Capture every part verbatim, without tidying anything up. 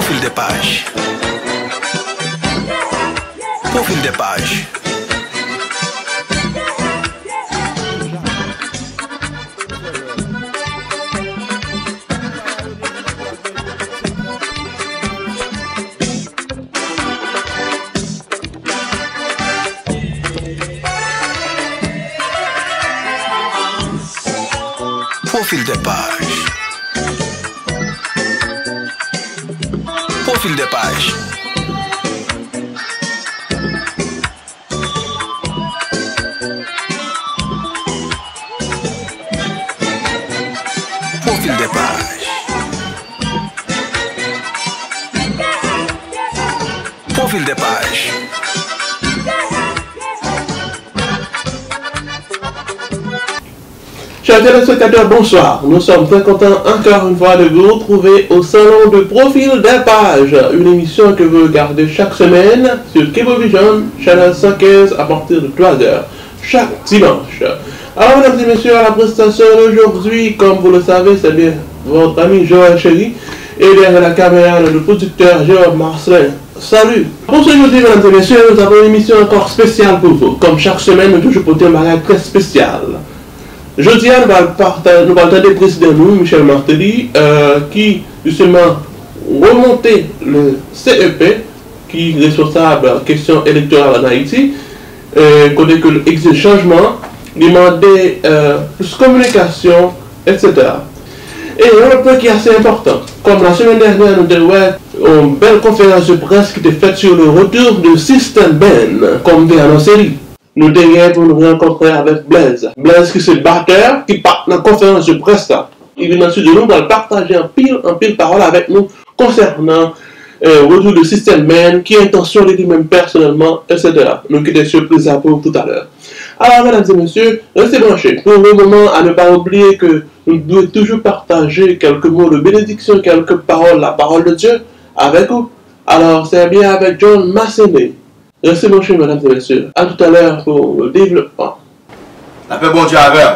Profil des pages. Profil des pages. Profil des pages. Profil des pages. Profil des pages. Profil des pages. Chers téléspectateurs, bonsoir. Nous sommes très contents encore une fois de vous retrouver au salon de Profil des pages, une émission que vous regardez chaque semaine sur Cablevision, Channel cent quinze à partir de trois heures, chaque dimanche. Alors, mesdames et messieurs, à la prestation d'aujourd'hui, comme vous le savez, c'est bien votre ami Joël Chéry. Et derrière la caméra, le producteur Jérôme Marcelin. Salut. Pour ce jeudi, mesdames et messieurs, nous avons une émission encore spéciale pour vous. Comme chaque semaine, nou toujou pote yon bagay trè espesyal. Jodi a, nou pral pata-, nou pral tande prezidan nou, Michel Martelly, euh, ki, jisteman, remonte le C E P, ki responsab kesyon elektoral ann Ayiti, euh, kote ke l egzije chanjman, li mande, euh, plis kominikasyon, et cetera. E yon lòt pwen ki ase enpòtan, kòm la semèn dènyè nou te wè yon bèl konferans de près ki te fèt sur le retour de System Band, kòm te anonse li. Nou te gen pou nou rankontre avèk Blaise. Blaise ki se batè, ki pa t nan konferans de près la. Li vin nan estidyo nou, pral pataje anpil, anpil pawòl avèk nou konsènan, euh, retour de System Band, ki entansyon li, li menm pèsonèlman, et cetera. Nou kite sipriz la pou toutalè. Alors, mesdames et messieurs, restez branchés. Pour le moment, à ne pas oublier que nou dwe toujou pataje quelques mots de bénédiction, quelques paroles, la parole de Dieu avec vous. Alors, c'est bien avec John Massenet. Restez branchés, mesdames et messieurs. À tout à l'heure pour le développement. Lapè Bondye avè w.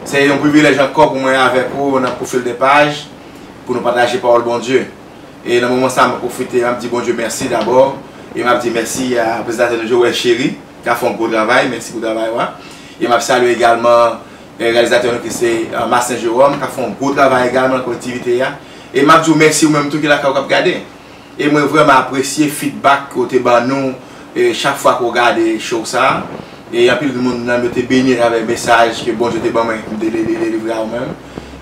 Se yon privilèj ankò pou mwen avèk ou nan Profil des pages pou nou pataje pawòl Bondye. E nan moman sa, m ap pwofite, m ap di Bondye mèsi dabò. E m ap di mèsi a prezantatè nou, Joël Chéry, k ap fè yon gwo travay. Mèsi pou travay ou a. E m ap salye egalman, eh, reyalizatè nou ki se, eh, Marcelin Jérôme, k ap fè yon gwo travay egalman nan kolektivite a. E m ap di w mèsi ou menm tou ki lakay ou k ap gade. E mwen vrèman apresye feedback ke w te ban nou, e chak fwa ke w gade show sa a. E anpil moun nan yo te beni atravè mesaj ke Bondye te ban mwen, m te de-, de-, delivre a ou menm.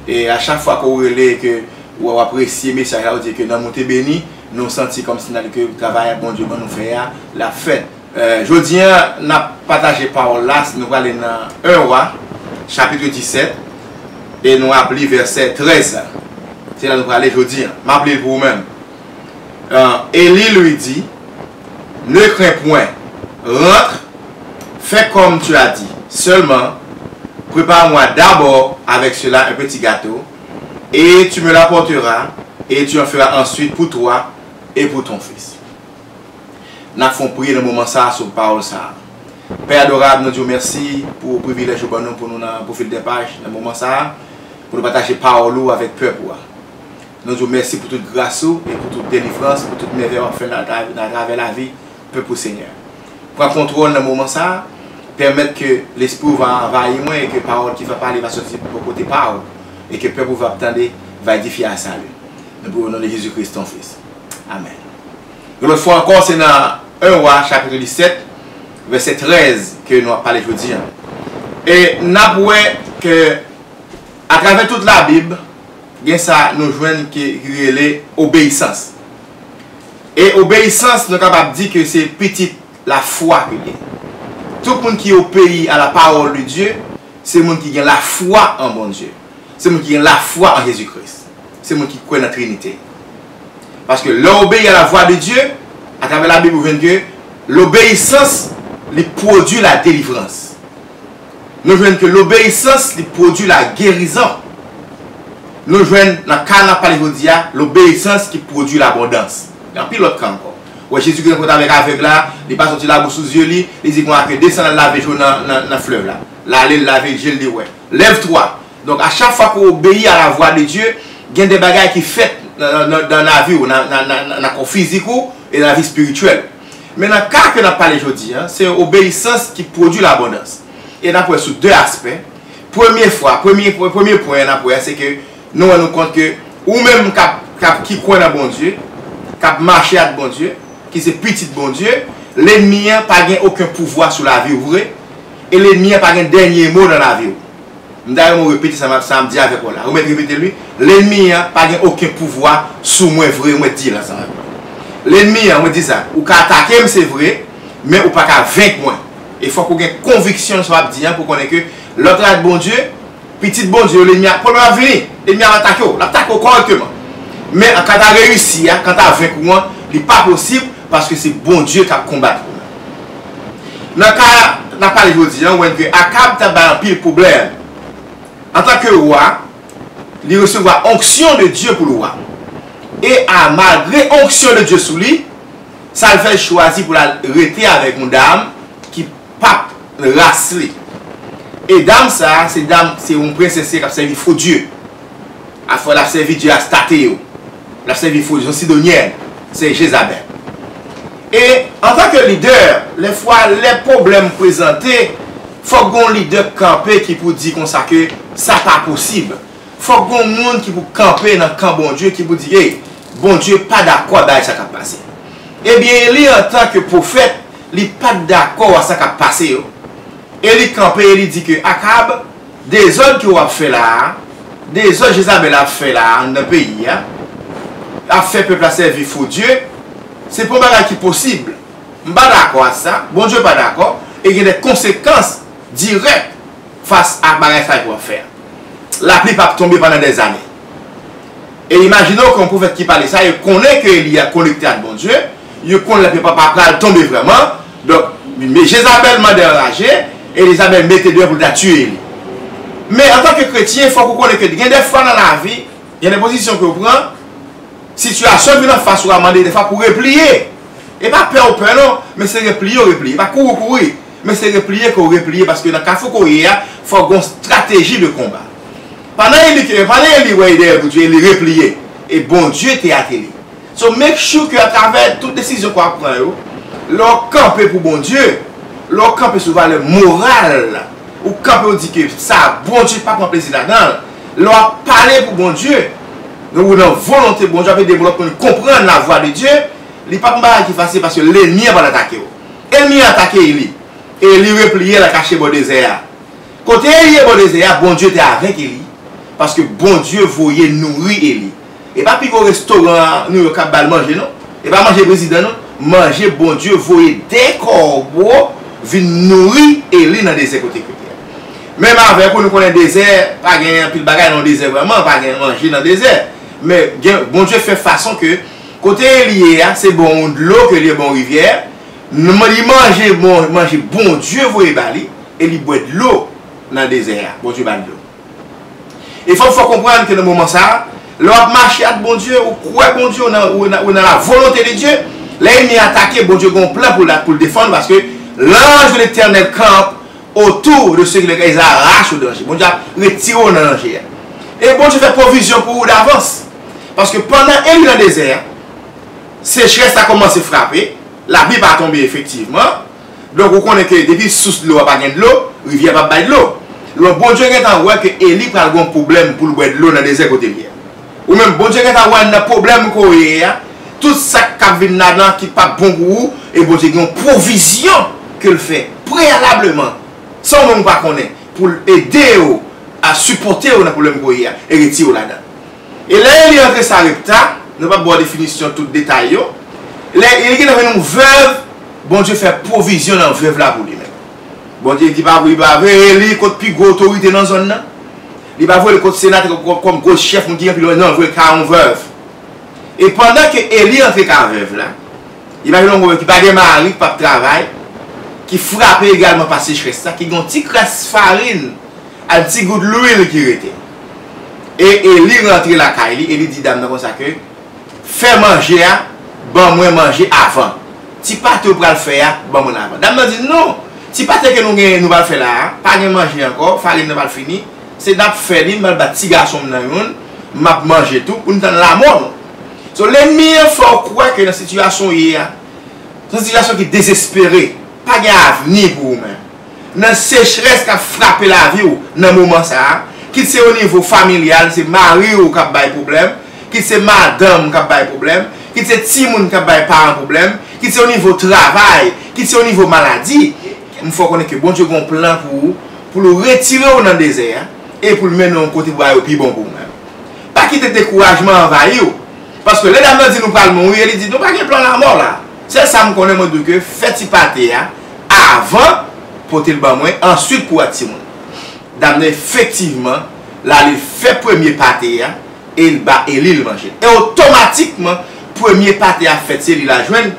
E a chak fwa ke w rele, ke w, w apresye mesaj la, w di ke nanm ou te beni, nou santi kòmsi n a di ke travay Bondye ban nou fè a, l ap fèt. Eh, jodi a, n ap pataje pawòl la, nou prale nan en Wa, chapit disèt, e nou ap li vèsè trèz la. Se la nou prale jodi a. M ap li l pou ou menm. Euh, Élie lui dit, ne crains point, rentre, fais comme tu as dit. Seulement, prépare-moi d'abord avec cela un petit gâteau, et tu me l'apporteras, et tu en feras ensuite pour toi et pour ton fils. N ap fè yon priyè nan moman sa a sou pawòl sa a. Pè adorab, nou di w mèsi pou privilèj ou ban nou pou nou nan Profil des pages nan moman sa a, pou nou pataje pawòl ou avèk pèp ou a. Nou di w mèsi pou tout gras ou e pou tout delivrans, pou tout mèvèy w ap fè nan, nan, atravè lavi pèp ou, Senyè. Pran kontwòl nan moman sa a, pèmèt ke Lespri w va anvayi mwen e ke pawòl ki va pale va soti bò kote pa w, e ke pèp ou va ap tande va edifye a sali. Nou priye o non de Jezi Kris, ton Fis. Amèn. Yon lòt fwa ankò, se nan en Wa, chapit disèt, vèsè trèz, ke nou ap pale jodi a. E n ap wè ke, atravè tout Labib, gen sa nou jwenn ki, ki rele obeyisans. E obeyisans, nou kapab di ke se pitit lafwa ke l ye. Tout moun ki obeyi a la parole de Dieu, se moun ki gen lafwa an Bondye. Se moun ki gen lafwa an Jezi Kris. Se moun ki kwè nan Trinite. Paske lè w obeyi a la vwa de Dye, atravè Labib, ou jwenn ke lobeyisans, li pwodui la delivrans. Nou jwenn ke lobeyisans, li pwodui la gerizon. Nou jwenn nan ka n ap pale jodi a, lobeyisans ki pwodui labondans. Gen anpil lòt ka ankò. Ou wè Jezi ki rankontre avèk avèg la, li pa soti labou sou zye li, li di konsa ke desann al lave je w nan, nan, nan flèv la. L ale, l lave je l, li wè. Lève-toi. Donk, a chak fwa ke w obeyi a la vwa de Dye, gen de bagay ki fèt nan, nan, nan, nan lavi w, nan, nan, nan, nan, nan kò fizik ou e nan lavi espirityèl. Men nan ka ke n ap pale jodi a, se obeyisans ki pwodui labondans. E n ap wè sou de aspè. Premye fwa, premye, premye pwen n ap wè a, se ke nou rann nou kont ke ou menm k ap, k ap, ki kwè nan Bondye, k ap mache ak Bondye, ki se pitit Bondye, lènmi an pa gen okenn pouvwa sou lavi w vre, e lènmi an pa gen dènye mo nan lavi w. M ta renmen w repete sa m ap, sa m ap di avèk ou la. Ou mèt repete l wi. Lènmi an pa gen okenn pouvwa sou mwen vre, ou mèt di l ansanm avèk mwen. Lènmi an, mwen di sa, ou ka atake m, se vre, men ou pa ka venk mwen. E fòk ou gen konviksyon nan sa w ap di an pou konnen ke lè w travay ak Bondye, pitit Bondye yo, lènmi an, pwoblèm ap vini. Lènmi an ap atake w, l ap atake w kòrèkteman. Men kanta reyisi a, kanta venk ou an, li pa posib paske se Bondye k ap konbat ou. Nan ka n ap pale jodi a, ou wè ke Akab t ap bay anpil pwoblèm. Antanke wa, li resevwa onksyon de Dye pou l wa. E a, malgre onksyon de Dye sou li, sa l fè l chwazi pou l al rete avèk yon dam ki p ap ras li. E dam sa a, se dam, se yon prensès k ap sèvi fo dye. Afè l ap sèvi dye Astate yo. L ap sèvi fo, yon sidonyèn, se Jezabèl. E antanke lidè, lèfwa, lè pwoblèm prezante, fòk gon lidè k kanpe ki pou di konsa ke sa pa posib. Fòk gon moun ki pou kanpe nan kan Bondye, ki pou di, ey, Bondye pa dakò ak bagay sa k ap pase. Ebyen, Eli, antanke pwofèt, li pa t dakò ak sa k ap pase yo. E li kanpe e li di ke Akab, dezòd ke w ap fè la a, dezòd Jezabèl ap fè la a anndan peyi a, ap fè pèp la sèvi fo dye, se pa yon bagay ki posib. M pa dakò ak sa, Bondye pa dakò, e gen de konsekans dirèk fas a bagay sa yo w ap fè a. Lapli p ap tonbe pandan dèzane. E imajine w ke yon pwofèt ki pale sa, yo konnen ke Eli a konekte ak Bondye, yo konnen lapli pa, pa pral tonbe vrèman. Donk, men Jezabèl mande anraje, e Jezabèl mete deyò pou l ta tiye Eli. Men antanke kretyen, fòk ou konnen ke gen de fwa nan lavi, gen de pozisyon ke w pran, sitiyasyon vin anfas ou a mande defwa pou repliye. E pa pè ou pè non, men se repliye ou repliye. E pa kouri ou kouri, men se repliye ke ou repliye, paske nan kafou ke ou ye a, fòk gon estrateji de konba. Pandan Eli ke, pandan Eli wè e dèyè l pou tiye, Eli repliye. E Bondye te ak Eli. So make sure ke atravè tout desizyon ke w ap pran yo, lè w kanpe pou Bondye, lè w kanpe sou valè moral, ou kanpe ou di ke sa Bondye pa pran plezi ladan l, lè w ap pale pou Bondye, ou nan volonte Bondye, w ap ede moun lòt moun konprann la vwa de Dye, li p ap yon bagay ki fasil paske lènmi an pral atake w. Lènmi an atake Eli. Eli repliye, l al kache bò dezè a. Kote Eli ye bò dezè a, Bondye te avèk Eli, paske Bondye voye nouri Eli. E pa pi gwo restoran Nouyòk k ap ba l manje non. E pa manje prezidan non. Manje Bondye voye de kòbo vin nouri Eli nan dezè kote ke l ye a. Menm avèk ou, nou konnen dezè, pa gen anpil bagay nan dezè vrèman, pa gen manje nan dezè. Men gen, Bondye fè fason ke kote Eli ye a, se bò yon dlo ke li ye, bò yon rivyè. Li manje bon, manje Bondye voye ba li, e li bwè dlo nan dezè a. Bondye ba l dlo. E fòk, fòk konprann ke nan moman sa a, lè w ap mache ak Bondye, ou kwè Bondye, ou nan, ou nan, ou nan la volonte de Dye, lè ènmi an atake, Bondye gen yon plan pou l, pou l defann ou, paske l'ange de l'Éternel campe autour de ceux qui les arrachent au danger. Bondye ap retire w nan danje a. E Bondye fè pwovizyon pou ou davans. Paske pandan Eli nan dezè a, sechrès la kòmanse frape, lapli pa tonbe efektivman. Donk, ou konnen ke depi sous dlo a pa gen dlo, rivyè p ap bay dlo. Donk, Bondye gentan wè ke Eli pral gen yon pwoblèm pou l bwè dlo nan dezè kote l ye a. Ou menm, Bondye gentan wè nan pwoblèm ke w ye a, tout sa k ap vin ladan ki p ap bon pou ou, e Bondye gen yon pwovizyon ke l fè preyalableman, san ou menm ou pa konnen, pou l ede w, a sipòte w nan pwoblèm ke w ye a, e retire w ladan. E lè Eli rantre Sarepta, nou p ap ba w definisyon tout detay yo. Lè Eli gentan vin yon vèv, Bondye fè pwovizyon nan vèv la pou li menm. Bondye di pa vre, li pa voye Eli kot pi gwo otorite nan zòn nan. Li pa voye l kot senatè, kòm, kòm gwo chèf, moun ki gen anpil, non, li voye l ka yon vèv. E pandan ke Eli antre ka vèv la, imajine yon moun ki pa gen mari, ki p ap travay, ki frape egalman pa sechrès la, ki gen yon ti kras farin, ak ti gout lwil ki rete. E, e Eli rantre lakay li, e li di dam nan konsa ke, fè manje a, ban mwen manje avan. Ti pate w pral fè a, ban mwen l avan. Dam nan di, non, ti pate ke nou gen, nou pral fè la a, pa gen manje ankò, farin nan pral fini, se n ap fè li, m pral ba ti gason m nan youn, m ap manje tou, pou n tann lamò nou. So, lènmi an fè w kwè ke nan sitiyasyon w ye a, se yon sitiyasyon ki dezespere, pa gen avni pou ou menm. Nan sechrès k ap frape lavi w nan moman sa a, kit se o nivo familyal, se mari w k ap bay pwoblèm, kit se madanm k ap bay pwoblèm, kit se timoun k ap bay paran pwoblèm, kit se o nivo travay, kit se o nivo maladi, m fè w konnen ke Bondye gen yon plan pou ou, pou l retire w nan dezè a, e pou l mennen w yon kote pou bagay yo pi bon pou ou menm. Pa kite dekourajman anvayi w. Paske lè dam nan di nou pral mouri, e li di nou pa gen plan lanmò la. Sèl sa m konnen, mwen di w ke fè ti pate a avan, pote l ban mwen, answit pou w ak timoun. Dam nan efektivman, l ale fè premye pate a, e l ba Eli l manje. E otomatikman, premye pate a fèt, se li l al jwenn,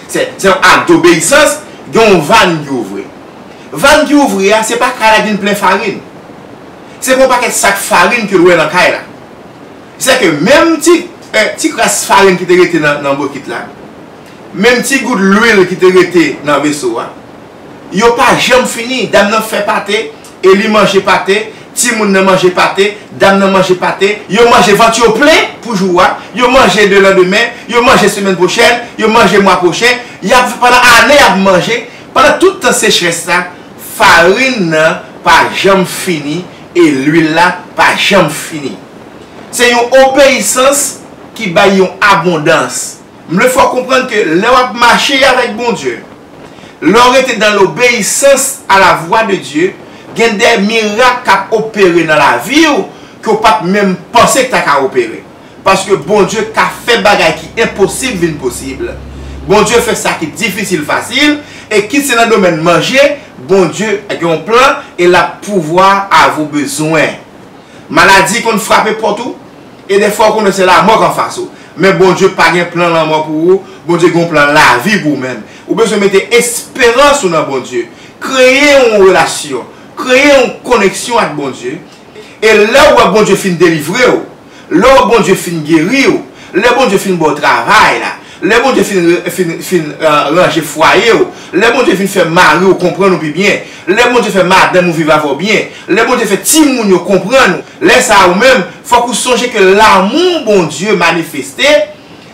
se, se yon ak dobeyisans, gen yon vàn ki ouvri. Vàn ki ouvri a, se pa kay la ki vin plen farin. Se pa yon pakèt sak farin ke l wè nan kay la. Se ke menm ti, eh, ti kras farin ki te rete nan, nan bokit la, menm ti gout lwil ki te rete nan veso a, yo pa janm fini. Dam nan fè pate, Eli manje pate, timoun nan manje pate, dam nan manje pate, yo manje vant yo plen pou jou a, yo manje de landemen, yo manje semèn pwochèn, yo manje mwa pwochen, y ap, pandan ane y ap manje, pandan tout tan sechrès la, farin nan pa janm fini e lwil la pa janm fini. Se yon obeyisans ki bay yon abondans. M vle fè w konprann ke lè w ap mache avèk Bondye, lè w rete dans l'obéissance à la voix de Dieu, gen de mirak k ap opere nan lavi w ke w pa t menm panse k ta ka opere. Paske Bondye ka fè bagay ki enposib vin posib. Bondye fè sa ki difisil fasil, e kit se nan domèn manje, Bondye gen yon plan e l ap pouvwa a vo bezwen. Maladi konn frape pòt ou, e dèfwa ou konnen se lamò k anfas ou. Men Bondye pa gen plan lanmò pou ou, Bondye gen yon plan lavi pou ou menm. Ou bezwen mete esperans ou nan Bondye. Kreye yon relasyon, kreye yon koneksyon ak Bondye. E lè w wè Bondye fin delivre w, lè w wè Bondye fin geri w, lè Bondye fin ba w travay la, lè Bondye fin, fin, fin, eh, ranje fwaye w, lè Bondye fin fè mari w konprann ou pi byen, lè Bondye fè madanm ou viv avè w byen, lè Bondye fè timoun yo konprann ou, lè sa a ou menm, fòk ou sonje ke lanmou Bondye manifeste,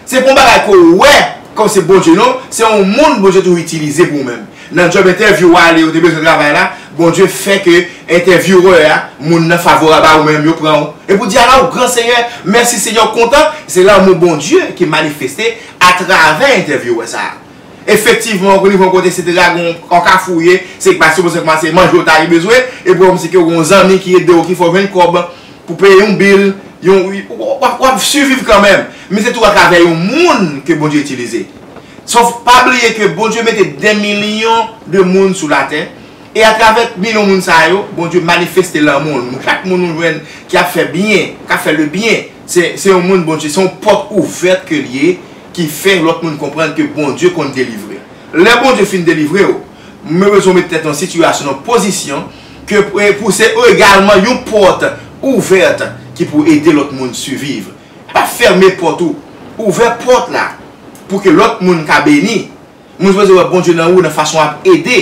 se pa yon bagay ke w wè kòm se Bondye non, se yon moun Bondye toujou itilize pou ou menm. Nan djòb entèvyou w ale, ou te bezwen travay la, Bondye fè ke entèvyewè a, moun nan favorab a ou menm, yo pran w. Epi w di, "Ala w gran Senyè, mèsi Senyè," w kontan, se lanmou Bondye ki manifeste atravè entèvyewè sa a. Efektivman, ou rive yon kote se dragon, yon kafou w ye, se pa sipoze kòmanse manje w ta gen bezwen, epi w kòmsi ke w gen yon zanmi ki ede w, ki fè w jwenn kòb pou peye yon bil, yon, w, w, w ap siviv kanmenm. Men se tou atravè yon moun ke Bondye itilize. Sof pa bliye ke Bondye mete dè milyon de moun sou latè, e atravè milyon moun sa yo, Bondye manifeste lanmou l. Chak moun ou jwenn ki ap fè byen, k ap fè le byen, se, se yon moun Bondye, se yon pòt ouvèt ke l ye, ki fè lòt moun konprann ke Bondye konn delivre. Lè Bondye fin delivre w, mwen bezwen w met tèt nan sitiyasyon, nan pozisyon, ke pou, pou se egalman yon pòt ouvèt ki pou ede lòt moun siviv. Pa fèmen pòt ou, ouvè pòt la pou ke lòt moun ka beni. Moun sipoze wè Bondye nan ou nan fason w ap ede.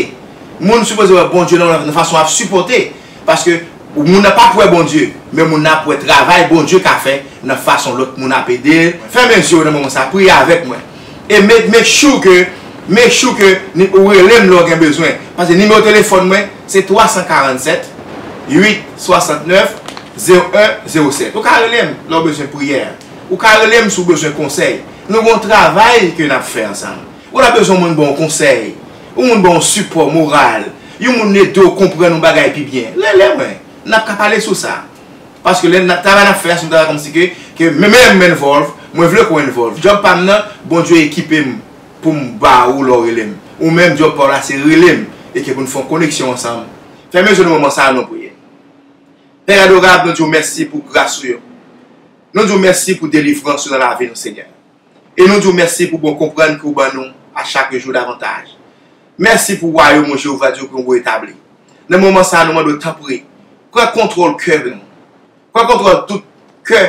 Moun sipoze wè Bondye nan ou nan fason w ap sipòte. Paske moun nan p ap wè Bondye, men moun nan ap wè travay Bondye ka fè nan fason lòt moun ap ede. Fèmen zye w nan moman sa, priye avèk mwen. E make, make sure ke, make sure ke ni, ou rele m lè w gen bezwen. Paske nimewo telefòn mwen, se twa san karannsèt, uit swasantnèf, zewo en zewo sèt. Ou ka rele m lè w bezwen priyè. Ou ka rele m si w bezwen konsèy. Nou gen yon travay ke n ap fè ansanm. Ou ta bezwen yon moun ba w konsèy, yon moun ba w sipò moral, yon moun ede w konprann yon bagay pi byen. Rele mwen, n ap ka pale sou sa. Paske lè n ap, travay n ap fè a, se yon travay kòmsi ke, ke men, men m envolve, mwen vle ke w envolve. Djòb pa m nan, Bondye ekipe m pou m ba ou lè w rele m. Ou menm, djòb pa w la, se rele m, e ke pou n fè yon koneksyon ansanm. Fèmen zye nou moman sa a, nou priye. Pè adorab, nou di w mèsi pou gras ou yo. Nou di w mèsi pou delivrans ou nan lavi nou, Senyè. E nou di w mèsi pou bon konprann ke w ban nou a chak jou davantaj. Mèsi pou wayòm ou, Jewova Dye, ke w retabli. Nan moman sa a, nou mande w, tanpri, pran kontwòl kè nou. Pran kontwòl tout kè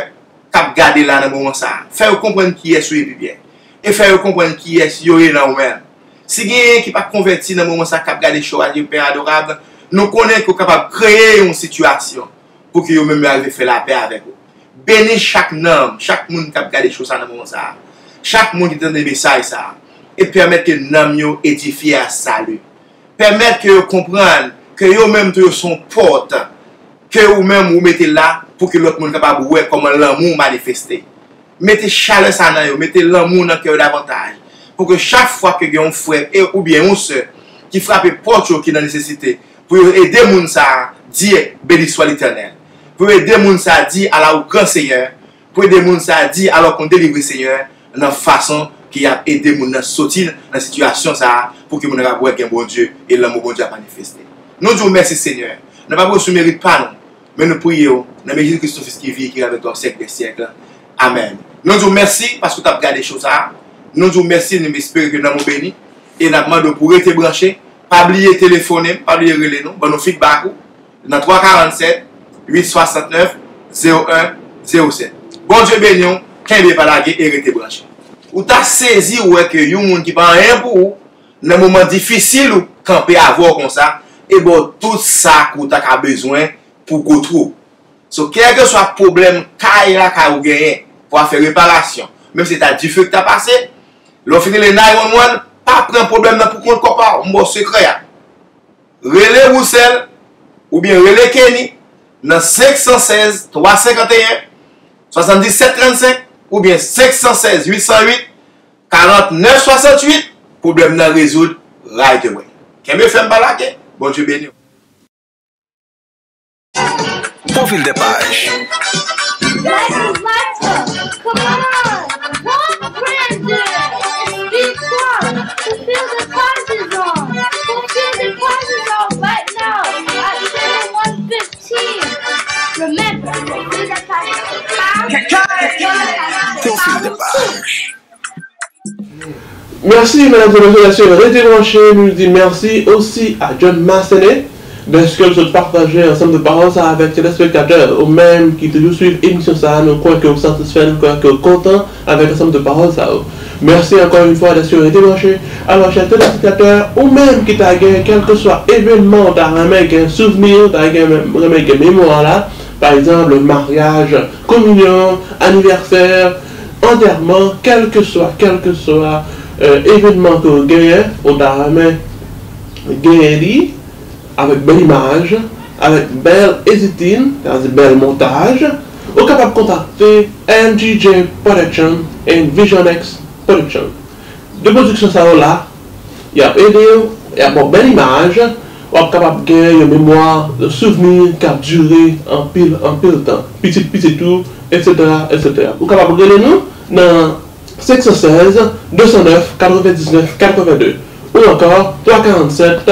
k ap gade la nan moman sa a. Fè yo konprann kiyès ou ye pi byen. E fè yo konprann kiyès yo ye nan ou menm. Si genyen ki pa konvèti nan moman sa a k ap gade show a, Pè adorab, nou konnen ke w kapab kreye yon sitiyasyon pou ke yo menm yo arive fè lapè avèk ou. Beni chak nanm, chak moun k ap gade show sa nan moman sa a. Chak moun ki tande mesaj sa a. E pèmèt ke nanm yo edifye a sali. Pèmèt ke yo konprann ke yo menm tou yo se yon pòt ke ou menm ou mete la pou ke lòt moun kapab wè kòman lanmou w manifeste. Mete chalè sa nan yo, mete lanmou nan kè yo davantaj. Pou ke chak fwa ke gen yon frè e oubyen yon sè ki frape pòt yo ki nan nesesite, pou yo ede moun sa a di, Béni soit l'Éternel. Pou yo ede moun sa a di, À la au grand Seigneur. Pou ede moun sa a di, Alors qu'on délivre Seigneur, nan fason ke y ap ede moun nan soti nan sitiyasyon sa a, pou ke moun nan kapab wè gen Bondye e lanmou Bondye ap manifeste. Nou di w mèsi, Senyè. Nou pa priye sou merit pa nou, men nou priye w nan men Jezi Kris, ton Fis ki viv, ki règne avèk twa syèk dè syèk. Amèn. Nou di w mèsi paske w t ap gade show sa a. Nou di w mèsi, nou espere ke nanm ou beni. E n ap mande w pou w rete branche. Pa bliye telefone m, pa bliye rele nou, ban nou feedback ou nan twa karannsèt, uit swasantnèf, zewo en, zewo sèt. Bondye beni w, kenbe pa lage e rete branche. Ou ta sezi wè ke yon moun ki pa anyen pou ou, nan moman difisil ou, kanpe avè w konsa, e ba w tout sa ke w ta ka bezwen pou go through. So, kèlkeswa pwoblèm kay lakay ou genyen, pou w fè reparasyon, menm si se ta dife ki ta pase, lè w fin rele nine one one, pa pran pwoblèm nan pou kont kò pa w, m ba w sekrè a. Rele Roussel oubyen rele Kenny nan senk san sèz, twa senkanteyen, swasanndisèt trannsenk oubyen senk san sèz, uit san uit, karantnèf swasantuit, pwoblèm nan rezoud right away. Kenbe fèm pa lage, Bondye beni w. Profil de paj. Come on, walk Brandon. Speak up. Fulfill the page is on. Fulfill the page is on right now at seven one fifteen. Remember, fulfill the page is on. Profil de paj. Mèsi, medam e mesye, dèske rete branche. Nou di mèsi osi a John Massenet dèske l sot pataje ansanm de pawòl sa avèk telespektatè. Ou menm ki toujou swiv emisyon sa, nou kwè ke w satisfè, nou kwè ke w kontan avèk ansanm de pawòl sa yo. Mèsi ankò yon fwa dèske rete branche. Alò, chè telespektatè, ou menm ki ta gen kèlkeswa evènman ou ta renmen gen souvni, ou ta gen renmen gen memwa la, pa egzanp, maryaj, kominyon, anivèsè, antèman, kèlkeswa, kèlkeswa, euh, evènman ke w genyen, ou ta renmen genyen li, avèk bèl imaj, avèk bèl editing, sètadi bèl montaj, ou kapab kontakte M G J Production and Vision X Production. De pwodiksyon sa yo la, y ap ede w, y ap ba w bèl imaj, w ap kapab gen yon memwa, yon souvni k ap dire anpil, anpil tan. Pitit, pitit ou, etsetera, etsetera. Ou kapab rele nou nan senk san sèz, de san nèf, katrevendiznèf, katrevenndi, ou ankò twa karannsèt,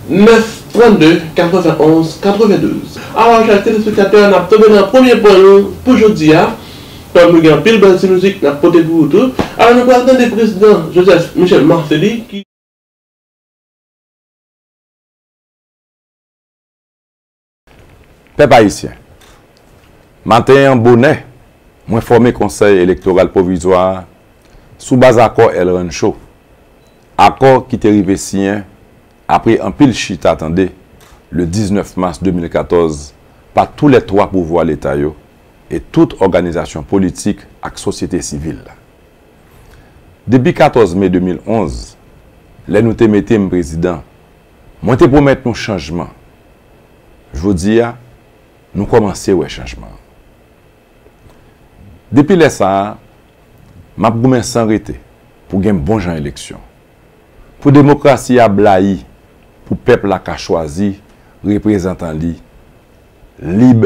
nèf trannde, katrevenonz, katrevendouz. Alò, chè telespektatè, n ap tonbe nan premye pwen nou pou jodi a. Kòm nou gen anpil bèl ti mizik n ap pote pou ou tou. Alò, nou pral tande prezidan Joseph Michel Martelly ki Pèp ayisyen, maten an bonè, mwen fòme Konsèy Elektoral Pwovizwa a sou baz akò El Rancho, akò ki te rive siyen apre anpil chita tande, le diznèf mas de mil katòz, pa tou lè twa pouvwa Leta yo e tout òganizasyon politik ak sosyete sivil la. Depi katòz me de mil onz, lè nou te mete m prezidan, mwen te pwomèt nou chanjman. Jodi a, nou kòmanse wè chanjman an. Depi lè sa a, m ap goumen san rete pou gen bon jan eleksyon, pou demokrasi a blayi, pou pèp la ka chwazi reprezantan li lib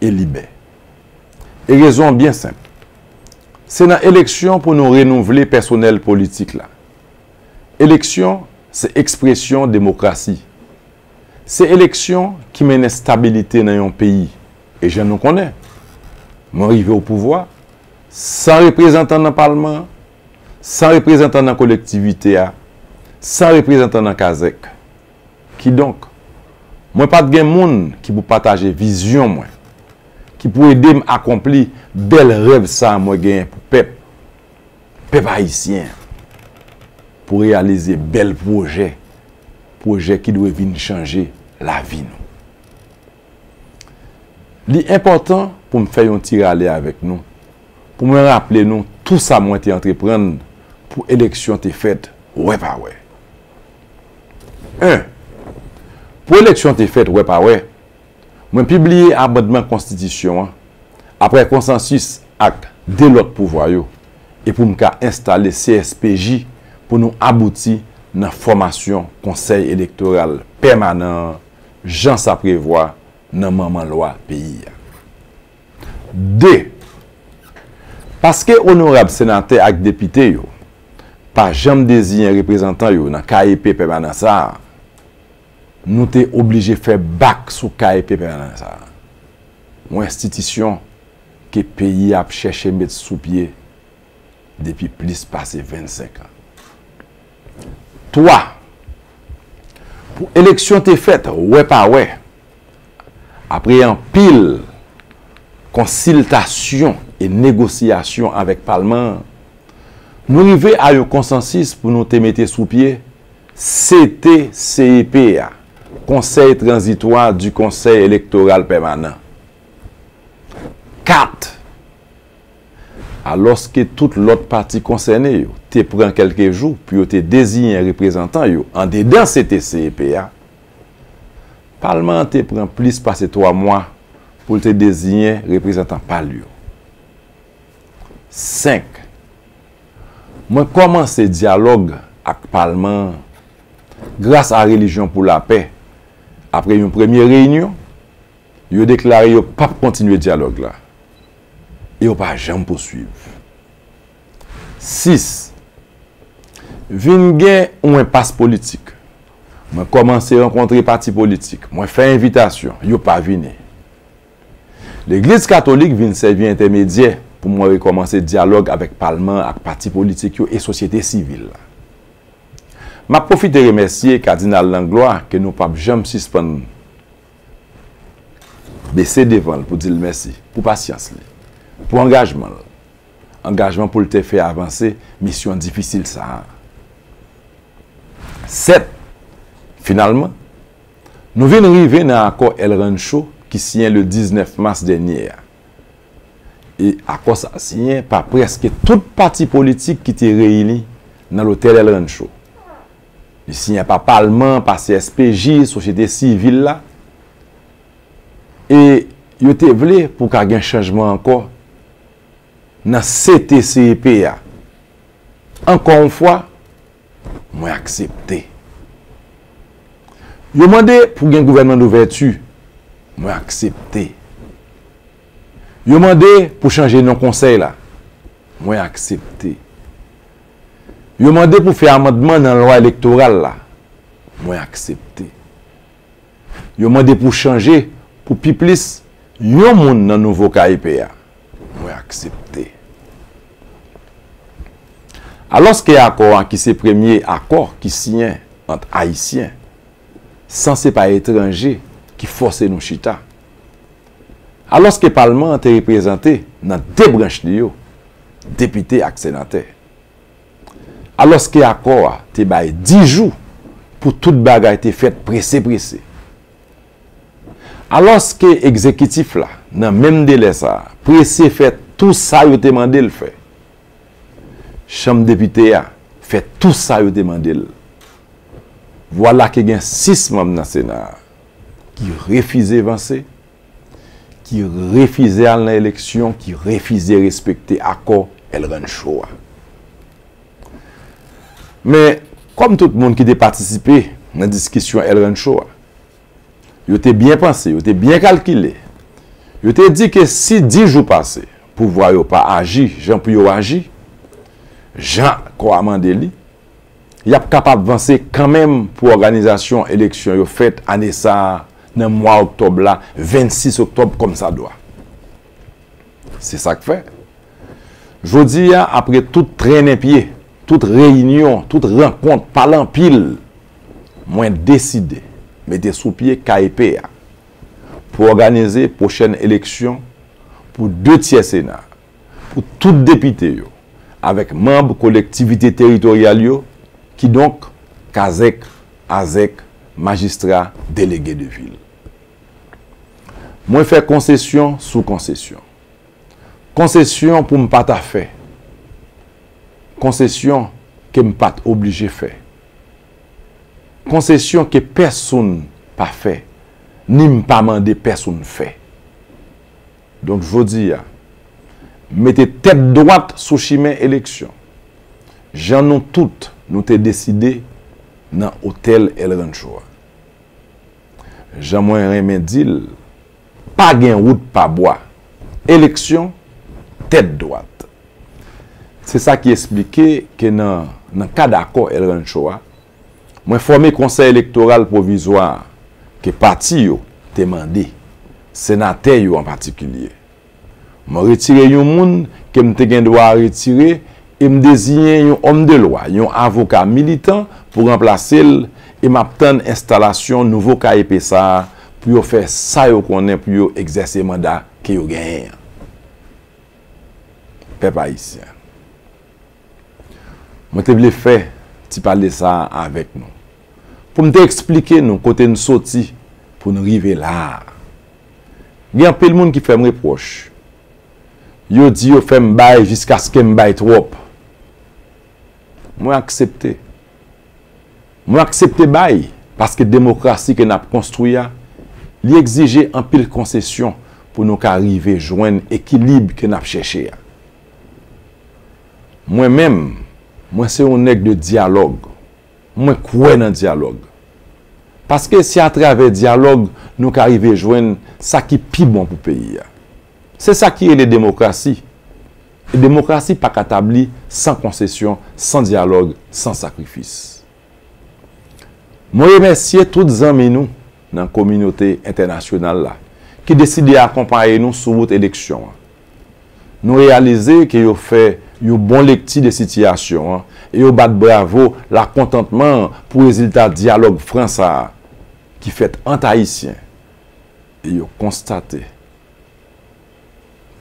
e libè. E rezon an byen senp. Se nan eleksyon pou nou renouvle pèsonèl politik la. Eleksyon se ekspresyon demokrasi. Se eleksyon ki mennen stabilite nan yon peyi. E jan nou konnen, mwen rive o pouvwa san reprezantan nan palman an, san reprezantan nan kolektivite a, san reprezantan nan kazèk. Kidonk, mwen pa t gen moun ki pou pataje vizyon mwen, ki pou ede m akonpli bèl rèv sa a mwen genyen pou pèp, pèp ayisyen an, pou reyalize bèl pwojè, pwojè ki dwe vin chanje lavi nou. Li enpòtan pou m fè yon ti rale avèk nou, pou mwen raple nou tou sa mwen te antreprann pou eleksyon te fèt wè pa wè. En, pou eleksyon te fèt wè pa wè, mwen pibliye amandman konstitisyon an, apre konsansis ak de lòt pouvwa yo, e pou m ka enstale C S P J pou nou abouti nan fòmasyon Konsèy Elektoral Pèmanan an, jan sa prevwa nan manman lwa peyi a. De, paske onorab senatè ak depite yo pa janm deziyen reprezantan yo nan K E P pèmanan sa a, nou te oblije fè bak sou K E P pèmanan sa a. Yon enstitisyon ke peyi a ap chèche met sou pye depi plis pase vennsenk an. Twa, pou eleksyon te fèt wè pa wè, apre anpil konsiltasyon e negosyasyon avèk palman an, nou rive a yon konsansis pou nou te mete sou pye C T C E P a, Conseil Transitoire du Conseil Électoral Permanent. Kat, alòske tout lòt pati konsène yo te pran kèlke jou pou yo te deziyen reprezantan yo andedan C T C E P a, palman an te pran plis pase twa mwa pou l te deziyen reprezantan pa l yo. Senk, mwen kòmanse dyalòg ak palman an gras a Relijyon pou Lapè. Apre yon premye reyinyon, yo deklare yo p ap kontinye dyalòg la e yo pa janm pouswiv. Sis, vin gen yon enpas politik. Mwen kòmanse rankontre pati politik, mwen fè envitasyon, yo pa vini. Legliz Katolik vin sèvi entèmedyè pou mwen rekòmanse dyalòg avèk palman an ak pati politik yo e sosyete sivil la. M ap pwofite remèsye Kadinal Langlois ke nou p ap janm sispann bese devan l pou di l mèsi pou pasyans li, pou angajman l, angajman pou l te fè avanse misyon difisil sa a. Sèt, finalman, nou vin rive nan akò El Rancho ki siyen le diznèf mas dènye a. E akò sa a siyen pa prèske tout pati politik ki te reyini nan lotèl El Rancho. Li siyen pa palman, pa C S P J, sosyete sivil la. E yo te vle pou ka gen chanjman ankò nan C T C E P a. Ankò yon fwa, mwen aksepte. Yo mande pou gen gouvènman douvèti, mwen aksepte. Yo mande pou chanje non konsèy la, mwen aksepte. Yo mande pou fè amandman nan lwa elektoral la, mwen aksepte. Yo mande pou chanje pou pi plis yon moun nan nouvo K E P a, mwen aksepte. Alòske akò a ki se premye akò ki siyen ant Ayisyen, san se pa etranje ki fòse nou chita. Alòske palman an te reprezante nan de branch li yo, depite ak senatè. Alòske akò a te bay dis jou pou tout bagay te fèt prese prese. Alòske egzekitif la, nan menm delè sa a, prese fè tou sa yo te mande l fè. Chanm depite a fè tou sa yo te mande l. Vwala ke gen sis manm nan Sena a ki refize vanse, ki refize al nan eleksyon, ki refize respekte akò El Rancho a. Men, kòm tout moun ki te patisipe nan diskisyon El Rancho a, yo te byen panse, yo te byen kalkile. Yo te di ke si dis jou pase, pouvwa yo pa aji jan pou yo aji, jan akò a mande li, y ap kapab vanse kanmenm pou òganizasyon eleksyon yo fèt ane sa a nan mwa oktòb la, vennsis oktòb kòmsadwa. Se sa k fè, jodi a, apre tout trennen pye, tout reyinyon, tout rankont, pale anpil, mwen deside mete sou pye K E P a pou òganize pwochèn eleksyon pou de tyè Sena, pou tout depite yo, avèk manm kolektivite teritoryal yo, kidonk, kazèk, azèk, majistra, delege de vil. Mwen fè konsesyon sou konsesyon. Konsesyon pou m pa ta fè. Konsesyon ke m pa t oblije fè. Konsesyon ke pèsonn pa fè, ni m pa mande pèsonn fè. Donk, jodi a, mete tèt dwat sou chimen eleksyon, jan nou tout nou te deside nan otèl El Rancho a. Jan mwen renmen di l, pa gen wout pa bwa. Eleksyon, tèt dwat. Se sa ki esplike ke nan, nan kad akò El Rancho a, mwen fòme Konsèy Elektoral Pwovizwa a ke pati yo te mande, senatè yo an patikilye. Mwen retire yon moun ke m te gen dwa retire e m deziyen yon òm de lwa, yon avoka militan pou ranplase l e m ap tann enstalasyon nouvo K E P sa a pou yo fè sa yo konnen pou yo egzèse manda ke yo genyen an. Pèp ayisyen. Mwen te vle fè ti pale sa a avèk nou. Pou m te eksplike nou kote n soti pou n rive la a. Gen anpil moun ki fè m repwòch. Yo di yo fè m bay jiskaske m bay twòp. Mwen aksepte. Mwen aksepte bay, paske demokrasi ke n ap konstwi a, li egzije anpil konsesyon pou nou ka rive jwenn ekilib ke n ap chèche a. Mwen menm, mwen se yon nèg de dyalòg. Mwen kwè nan dyalòg. Paske se atravè dyalòg nou ka rive jwenn sa ki pi bon pou peyi a. Se sa ki rele demokrasi. E demokrasi pa ka tabli san konsesyon, san dyalòg, san sakrifis. Mwen remèsye tout zanmi nou nan kominote entènasyonal la ki deside akonpaye nou sou wout eleksyon an. Nou reyalize ke yo fè yon bon lekti de sitiyasyon an e yo bat bravo lakontantman pou rezilta dyalòg fran sa a ki fèt ant Ayisyen e yo konstate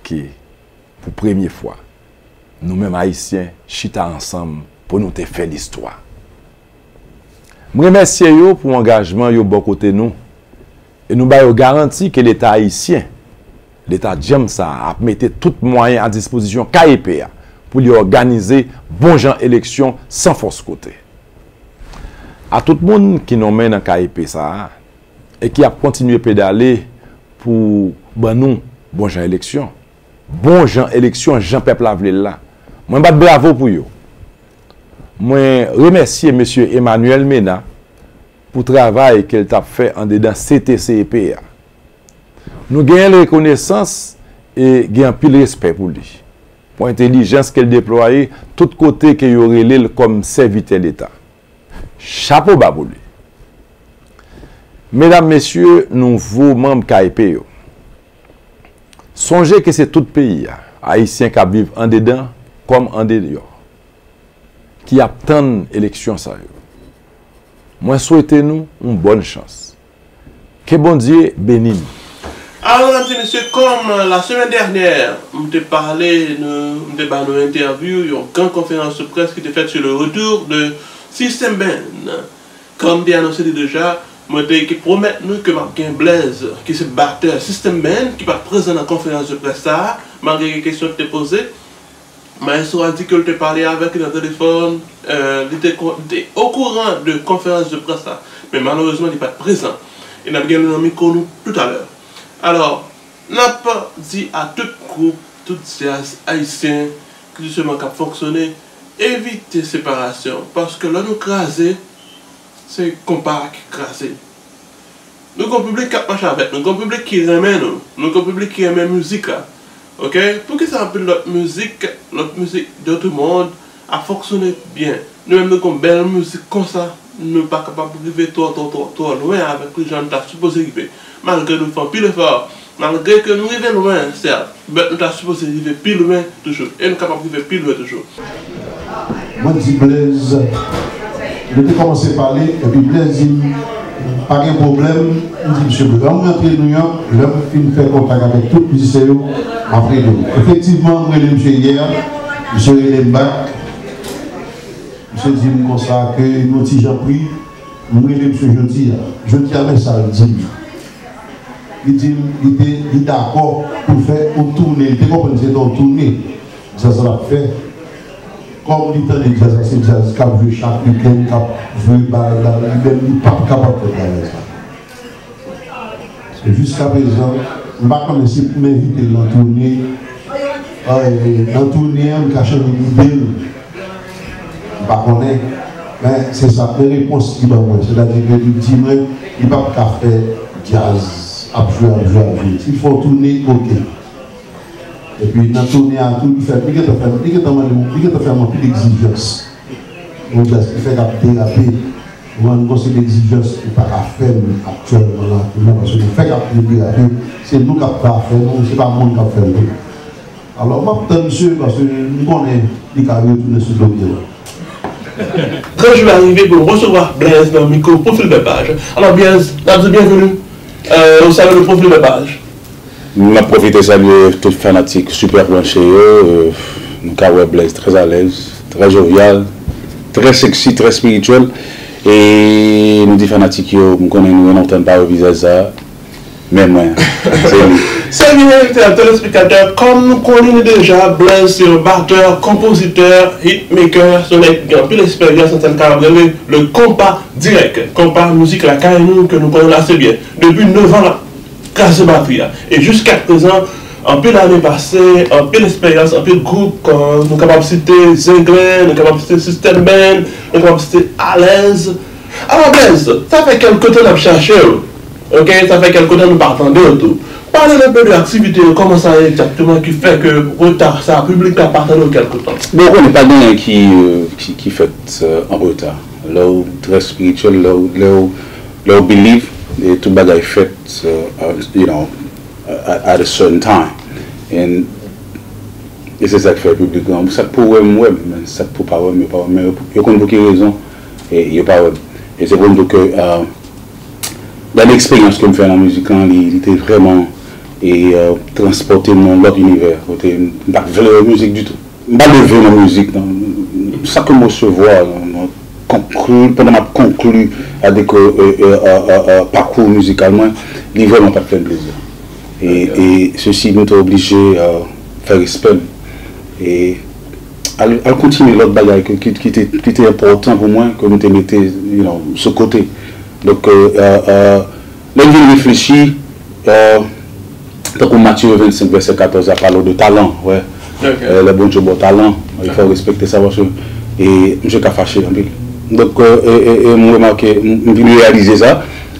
ke, pou premye fwa, nou menm Ayisyen chita ansanm pou nou te fè listwa. M remèsye yo pou angajman yo bò kote nou e nou ba yo garanti ke Leta ayisyen, Leta djanm sa a, ap mete tout mwayen a dispozisyon K E P a pou li òganize bon jan eleksyon san fòs kote. A tout moun ki nonmen nan K E P sa a e ki ap kontinye pedale pou ban nou bon jan eleksyon, bon jan eleksyon jan pèp la vle l la, mwen bat bravo pou yo. Mwen remèsye mesye Emmanuel Mena pou travay ke l t ap fè andedan C T C E P a. Nou genyen l rekonesans e gen anpil respè pou li, pou entèlijans ke l deplwaye tout kote ke yo rele l kòm sèvitè Leta. Chapo ba pou li. Medam, mesye, nouvo manm K E P yo, sonje ke se tout peyi a, Ayisyen k ap viv andedan kòm andeyò, ki ap tann eleksyon sa yo. Mwen swete nou yon bòn chans. Ke Bondye beni nou. Alors, mesdames et messieurs, comme la semaine dernière, m te pale, nou, m te ba nou entèvyou, yon gran konferans de près ki te fèt sur le retour de System Band. Kòm m te anonse li deja, mwen te ki pwomèt nou ke m ap gen Blaise, ki se batè System Band, ki pa t prezan nan konferans de près sa a, malgre gen kesyon ki te poze. Maestro a di ke l te pale avèk li nan telefòn, euh, li te, kon- li te okouran de konferans de près la, men malerezman li pa t prezan. E n ap gen li nan mikwo nou toutalè. Alò, n ap di a tout gwoup, tout djaz ayisyen ki jistèman k ap fonksyone, evite separasyon, paske lè nou kraze, se konpa a ki kraze. Nou gon piblik k ap mache avèk nou, gon piblik ki renmen nou, nou gon piblik ki renmen mizik la. Oke? Poukisa anpil lòt mizik, lòt mizik de tout mond ap fonksyone byen? Nou menm nou gon bèl mizik konsa, nou pa kapab rive twò twò twò twò lwen avèk li jan nou ta sipoze rive. Malgre nou fè anpil efò, malgre ke nou rive lwen, sèt, but nou ta sipoze rive pi lwen toujou. E nou kapab rive pi lwen toujou. Mwen di Blaise, nou te kòmanse pale, epi Blaise di m, pa gen pwoblèm, m di, misye, ban m rantre nou an, lè m fin fè kontak avèk tout mizisyen yo, m ap rele w. Efektivman, m rele misye yè, misye rele m bak, misye di m konsa ke nou ti jan pri, m rele misye jodi a. Jodi a, men sa l di m. Li di m li te li dakò pou l fè yon toune. Li te konprann se te yon toune djaz la l ap fè. Kòm li tande djaz la, se djaz k ap jwe chak wikenn, k ap jwe bal la, li menm li p ap kapab fè travay sa. Paske jiskaprezan, m pa konnen si pou m envite l nan toune, nan toune an, m ka chanje lide l. M pa konnen. Men se sa, men repons li ban mwen. Sètadi ke li di mwen, li p ap ka fè djaz, ap jwe, ap jwe, ap jwe. Si l fè yon toune, oke. Epi nan toune a tou, li fè, li gentan fè, li gentan mande m, li gentan fè m anpil egzijans. Yon djaz ki fè k ap derape. Ou rann kont se egzijans ou pa ka fè m aktyèlman la, aktyèlman, paske nou fè k ap derape. Se nou k ap ka fè nou, se pa moun k ap fè nou. Alò, m ap tann misye, paske m konnen li ka retounen sou do l la. Gran jou a rive pou n resevwa Blaise nan mikwo Pwofil Bèl Paj. Alò, Blaise, n ap di w byenveni. Euh, ou salye le Pwofil Bèl Paj. M ap pwofite salye tout fanatik Super Branché yo. Euh, nou ka wè Blaise trè alèz, trè jovyal, trè seksi, trè espirityèl. E nou di fanatik yo, m konnen nou antan pa wè vizaj sa. Men mwen, se li. Serye telespiktatè, kòm nou konnen li deja, Blaise se yon batè, konpozitè, hitmaker, se yon nèg ki gen anpil esperyans nan sèn karayib rele le konpa dirèk. Konpa, mizik lakay nou ke nou konnen l ase byen. Depi nèf an la, kraze batri a. E jiskaprezan, anpil ane pase, anpil esperyans, anpil gwoup, kon nou kapab site Zenglen, nou kapab site System Band, nou kapab site Alèz. Alò, Blaise, sa fè kèlke tan n ap chache w. Oke, sa fè kèlke tan nou pa tande w tou. Pale n enpe de aktivite yo, kòman sa ye egzakteman ki fè ke reta sa, piblik la pa tande w kèlke tan? Bon, ou konnen pa gen anyen ki, euh, ki, ki fèt, euh, an reta. Lè w trè espirityèl, lè w, lè w, lè w believe, e tout bagay fèt, euh, uh, you know, at, at a certain time. And, e se sa k fè piblik lan, sa k pou wè m, wè m, men sa k pou pa wè m, yo pa wè m, men yo, yo konn pou ki rezon, e yo pa wè m. E se pou m di w ke, uh, dènye eksperyans ke m fè nan mizik lan, li, li te vrèman, e, euh, transpòte m nan yon lòt inivè, kote m pa t vle wè mizik ditou. M pa leve nan mizik, non. Sa ke m resevwa, non, non, konkli, pandan m ap konkli avèk, euh, euh, euh, euh, euh, pakou mizikal mwen, li vrèman pa t fè m plezi. E, e sesi, m te oblije, euh, fè respè m. E al, al kontinye lòt bagay ke, ki, ki te, ki te enpòtan pou mwen, ke m te mete, you know, sou kote. Donk, euh, euh, euh, lè m vin reflechi, euh, tankou Matye vennsenk, vèsè katòz la pale w de talan, wè. Euh, lè Bondye ba w talan, il faut respecter ça, paske, e, misye ka fache anpil. Donk, euh, e, e, e m remake, m, m vin reyalize sa,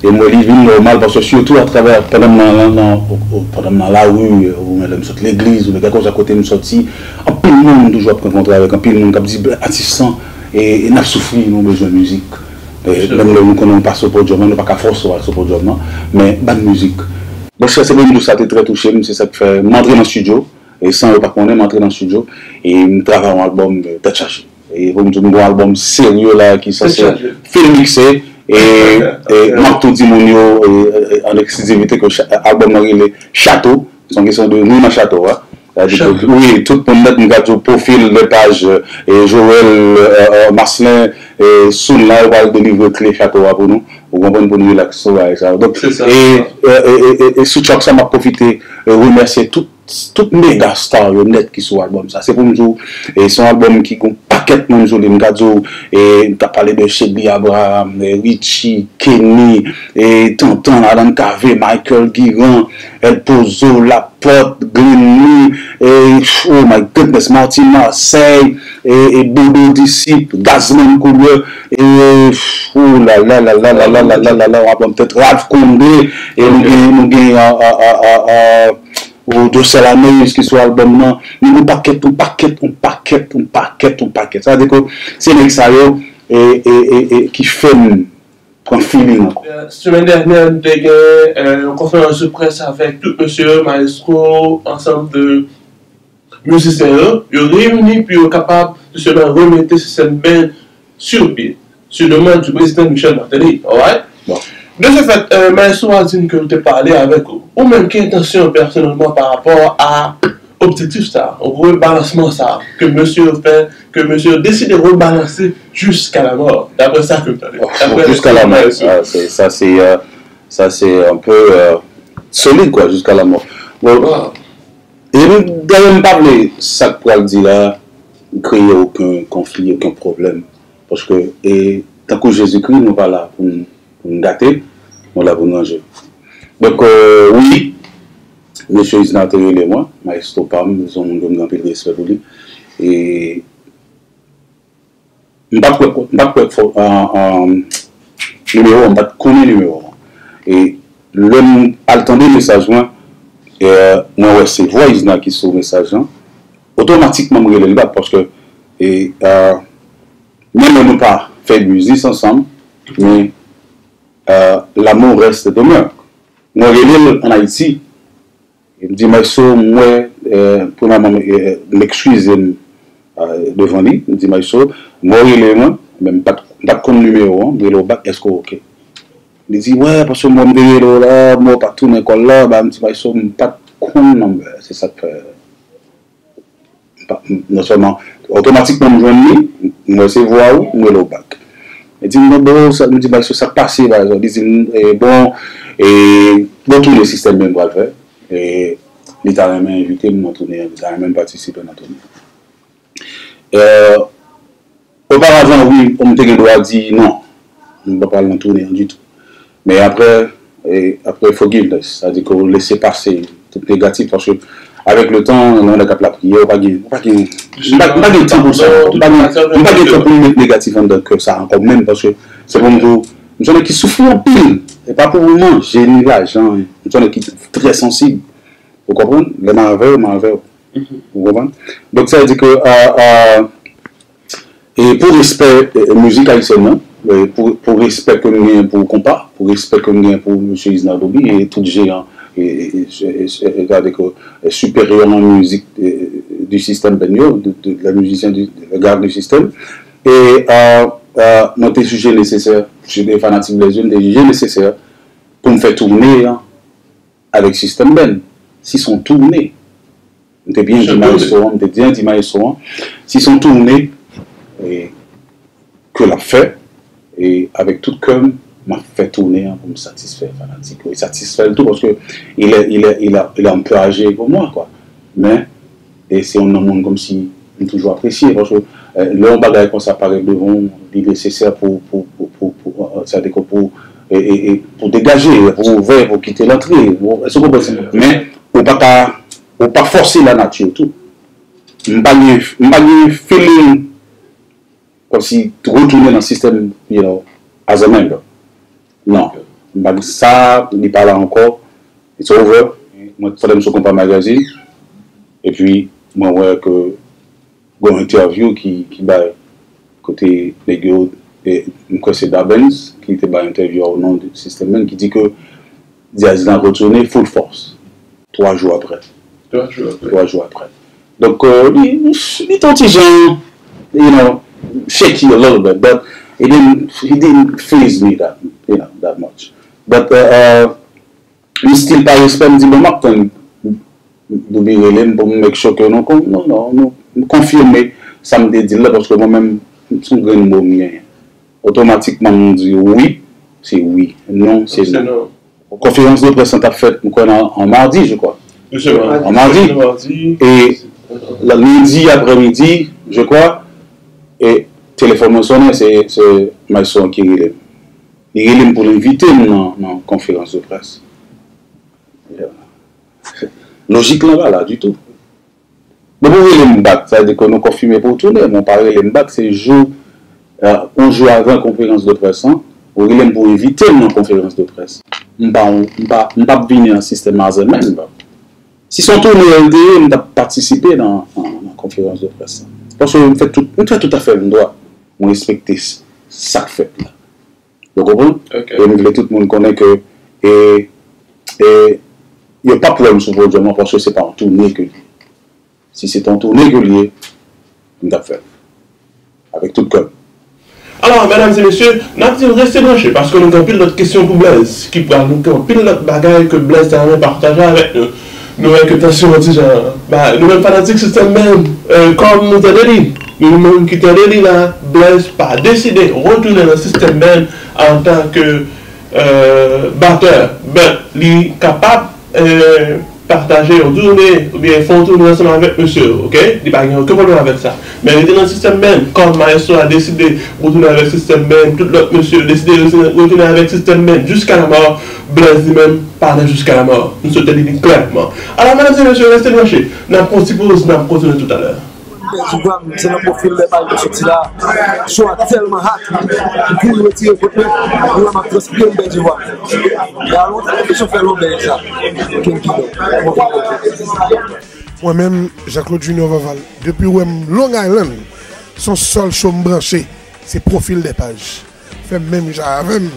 e m wè li vin nòmal, paske sitou atravè, pandan m nan, nan, nan, o, o, pandan m nan lari, oubyen lè m sot legliz, oubyen kèlkeswa kote m sòti, anpil moun m toujou ap rankontre avèk, anpil moun k ap di, "Atis lan, e, e n ap soufri, nou bezwen mizik." E, menm lè nou konnen w pa sou podyòm nan, nou pa ka fòse w al sou podyòm nan, men ban n mizik. Monchè, se pou m di w sa te trè touche m, se sa k fè m antre nan estidyo, e san yo pa konnen, m antre nan estidyo, e m travay yon albòm, e, tèt chaje. E pou m di w, m gen yon albòm serye la ki sanse fin mikse, e, e m ap tou di moun yo, e, e, an eksklizivite ke cha-, albòm nan rele Chato, se yon kesyon de nou nan chato a. Sa di ke, wi, tout moun nèt, m ka di w pwofil de paj, e, Joel, e, e, Marcelin, e, soon la, yo pral delivre kle chato a pou nou. Ou konprann, pou nou relax sou bagay sa yo. Donk, e, e, e, e, e sou track sa, m ap pwofite, e, remèsye tout, tout mega star yo nèt ki sou albòm sa. Se pou m di w, e, se yon albòm ki gon pakèt moun sou li. M ka di w, e, m ta pale de Chebly Abraham, e, Richie, Kenny, e, Tantan, Alan Cavé, Michael Guiran, El Pozo, Laporte, Glenn Lee, e, oh my goodness, Martin Marseille, e, e, Bodo Disip, Gazman Couleur, e, oh la la la la la la la la la, w ap ban m tèt, Ralph Condé, e nou gen, nou gen, a, a, a, a, a, oh, José Lameus ki sou albòm nan. Nou gen yon pakèt, yon pakèt, yon pakèt, yon pakèt, yon pakèt. Sa vle di ke se nèg sa yo, e, e, e, e, ki fè m pran feeling ankò. Euh, semèn dènyè, nou te gen, euh, yon konferans de près avèk tout mesye yo, maestro, ansanm de mizisyen yo. Yo reyini pou yo kapab, jisteman, remete System Band sou pye, sou demann du président Michel Martelly. Alright? Bon. De ce fait, euh, maestro a di n ke l te pale avèk ou. Ou menm, ki entansyon w pèsonèlman pa rapò a objektif sa, rebalansman sa, ke mesye yo fè, ke mesye yo deside rebalanse jusqu'à la mort, daprè sa ke m tande. Daprè Jusqu'à la mort. Sa se, euh, sa se un peu, euh, Solid, kwa, jusqu'à la mort. Bon, e m, dayè, m pa vle sa k pral di la kreye okenn konfli, okenn pwoblèm. Paske, e, tankou Jezikri, nou pa la pou n, pou n gate, nou la pou n ranje. Donk, e, wi, mesye Isnar te rele mwen, maestro pa m, se yon moun ke m gen anpil respè pou li. E M pa t wè, m pa t wè fo- an- an- nimewo an, m pa t konnen nimewo an. E lè m al tande mesaj mwen, e, mwen wè se vwa Isnar ki sou mesaj lan. Otomatikman, m rele l bak paske, e, e, menm lè nou pa fè biznis ansanm, men, e, l'amour reste demeure. Mwen rele l ann Ayiti, E m di, Maestro, m wè, e, premyèman, e, m ekskize m, e, devan li. M di, Maestro, m wè w rele mwen, men m pa t, m pa t konn nimewo an, m rele w bak, èske w oke? Li di, wè, paske m wè m te rele w la, m wè w pa t tounen kòl la, ba, m di, Maestro, m pa t konn nonbè, se sa k fè. M pa, m, non sèlman, otomatikman m jwenn li, m wè se vwa ou, m rele w bak. Li di m, bon, sa, m di, Maestro, sa k pase, pa egzanp? Li di m, e, bon, e, bon, tounen sistèm men m pral fè. E, li ta renmen envite m nan tounen an, li ta renmen m patisipe nan tounen an. E, oparavan, wi, m te gen dwa di non, m pa pral nan tounen an ditou. Men apre, e, apre forgiveness, sa di ke w lese pase tout negatif, paske avèk le tan, lè yon nèg ap lapriyè, ou pa gen, ou pa gen, m pa, m pa gen tan pou sa ankò. M pa gen, m pa gen tan pou m met negatif anndan kè sa ankò menm, paske se pou m di w, m se yon nèg ki soufri anpil. E pa pou manje ni lajan, m se yon nèg ki trè sansib. Ou konprann? Lè m avè w, m avè w. Ou konprann? Donk, sa vle di ke, a, a, e pou respè, e, mizik ayisyèn nan, e, pou, pou respè ke m genyen pou konpa, pou respè ke m genyen pou mesye Isnar Doby e tout jeyan, e, e, e, e, e, e, gade ke, e, siperyè nan mizik, e, e, du système ben yo, de, de, les musiciens du, le garde du système. E, a, a, mwen te jije nesesè, si se te fanatik Blaze yo, m te jije nesesè pou m fè toune an avèk System Band. Si se yon toune, m te byen di maestro an, m te byen di maestro an, si se yon toune, e, ke l ap fè, e avèk tout kè m, m ap fè toune an pou m satisfè fanatik yo. E satisfè l tou, paske il est, il est, il a, il a encouragé pour moi, quoi. Men, e se yon nan moun kòmsi m toujou apresye, paske, e, lè yon bagay konsa parèt devan w, li nesesè pou, pou, pou, pou, pou, e, sa vle di ke pou, e, e, e, pou degaje, pou ouvè, pou kite l antre. Bon, èske w konprann? Men, ou pa ka, ou pa fòse lanati tou. M pa gen, m pa gen feeling kòmsi retounen nan sistèm, you know, as a member. Non. M pa gen sa, li pa la ankò. It's over. Mwen, fòk m sou Konpa Magazine. Epi, mwen wè ke gen yon entèvyou ki, ki bay kote nèg yo, e, m kwè se Dabens ki te bay entèvyou a o non de System Band, ki di ke Diaz lan retounen full force. Twa jou apre. Twa jou apre. Twa jou apre. Donk, e, li, li, li te yon ti jan, you know, shaky a little bit, but it didn't, it didn't faze me that, you know, that much. But, uh, uh, m still pa respè, m di, bon, m ap tann Doby rele m pou m make sure ke nou kon-, nou, nou, nou, nou konfime sa m te di l la, paske mwen menm, m se yon grenn mo m genyen. Otomatikman, m di wi, se wi. Non, se non. Konferans de près lan t ap fèt, m kwè, nan, an madi, je crois. An madi. E lendi aprèmidi, je crois, e telefòn mwen sonnen, se, se maestro an ki rele m. Li rele m pou l envite m nan, nan konferans de près. Lojik lan pa la ditou. Depi w rele m bak, sa vle di ke nou konfime pou w tounen, men w pa rele m bak, se jou, e, yon jou avan konferans de près lan, ou rele m pou w envite m nan konferans de près. M pa, m pa, m p ap vini nan sistèm as a member. Si se yon toune L T E, m t ap patisipe nan, nan, nan konferans de près lan. Paske m fè tout, m fè tout afè m dwa. M respekte s-, sa k fèt la. Ou konprann? E m vle tout moun konnen ke, e, e, yo p ap wè m sou podyòm lan paske se pa yon toune ke l ye. Si se te yon toune ke l ye, m t ap fè l. Avèk tout kè m. Alò, medam e mesye, n ap di w rete branche paske nou gen anpil lòt kesyon pou Blaze ki pral, nou gen anpil lòt bagay ke Blaze ta renmen pataje avèk nou. Nou wè ke tansyon an ti jan ba, nou menm fanatik System Band, e, kòm nou tande li, nou menm ki tande li la, Blaze pa deside retounen nan System Band antanke, e, batè. But li kapab eh, pataje yon toune oubyen fè yon toune ansanm avèk mesye yo, oke? Li pa gen okenn pwoblèm avèk sa. Men rete nan System Band, kòm Maestro a deside retounen avèk System Band, tout lòt mesye yo deside retounen, retounen avèk System Band jiska la mò, Blaze li menm pa nan jiska la mò. Nou swete li vin klèman. Alò, medam e mesye, rete branche. N ap pran yon ti poz, n ap kontinye toutalè. Pèdi vwa m, se nan pwofil Dèpaj mwen soti la. Cho a tèlman hot, m kouri retire kòt mwen, m la m ap transpire, m pèdi vwa m. E alon ta kesyon fè lonbèy sa. Ken ki bon. Mwen menm, Jean Claude Junior Vaval, depi w wè m Long Island, se yon sèl cho m branche, se pwofil Dèpaj. Fè menm jan avè m.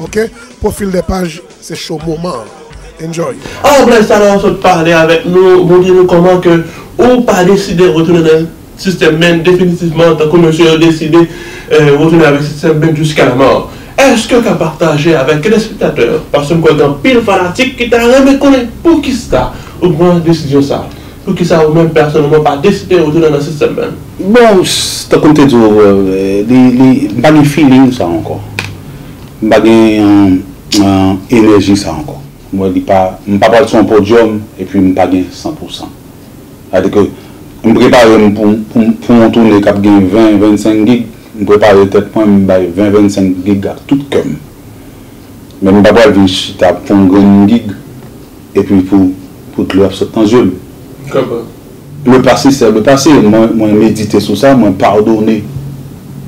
Oke? Pwofil Dèpaj, se cho moman an. Enjoy. Alò, Blaze, talè w sot pale avèk nou, montre nou kòman ke ou pa deside retounen nan System Band definitivman, tankou mesye yo deside, eh, retounen avèk System Band jiska la mò. Èske w ka pataje avèk telespektatè yo? Paske m kwè gen anpil fanatik ki ta renmen konnen poukisa ou pran desizyon sa. Poukisa ou menm pèsonèlman pa deside retounen nan System Band? Bon, s- tankou m te di w, eh, li, li, m pa gen feeling sa ankò. M pa gen, eh, eh, enèji sa ankò. M wè li pa, m pa pral sou yon podyòm epi m pa gen san pou san. Sa vle di ke m prepare m pou, pou, pou yon toune k ap gen ven, vennsenk gig. M prepare tèt mwen, m bay ven, vennsenk gig ak tout kè m. Men m pa pral vin chita pou yon grenn gig epi pou, pou dlo ap sot nan zye m. Konprann. Le passé, c'est le passé. Mwen, mwen medite sou sa, mwen padone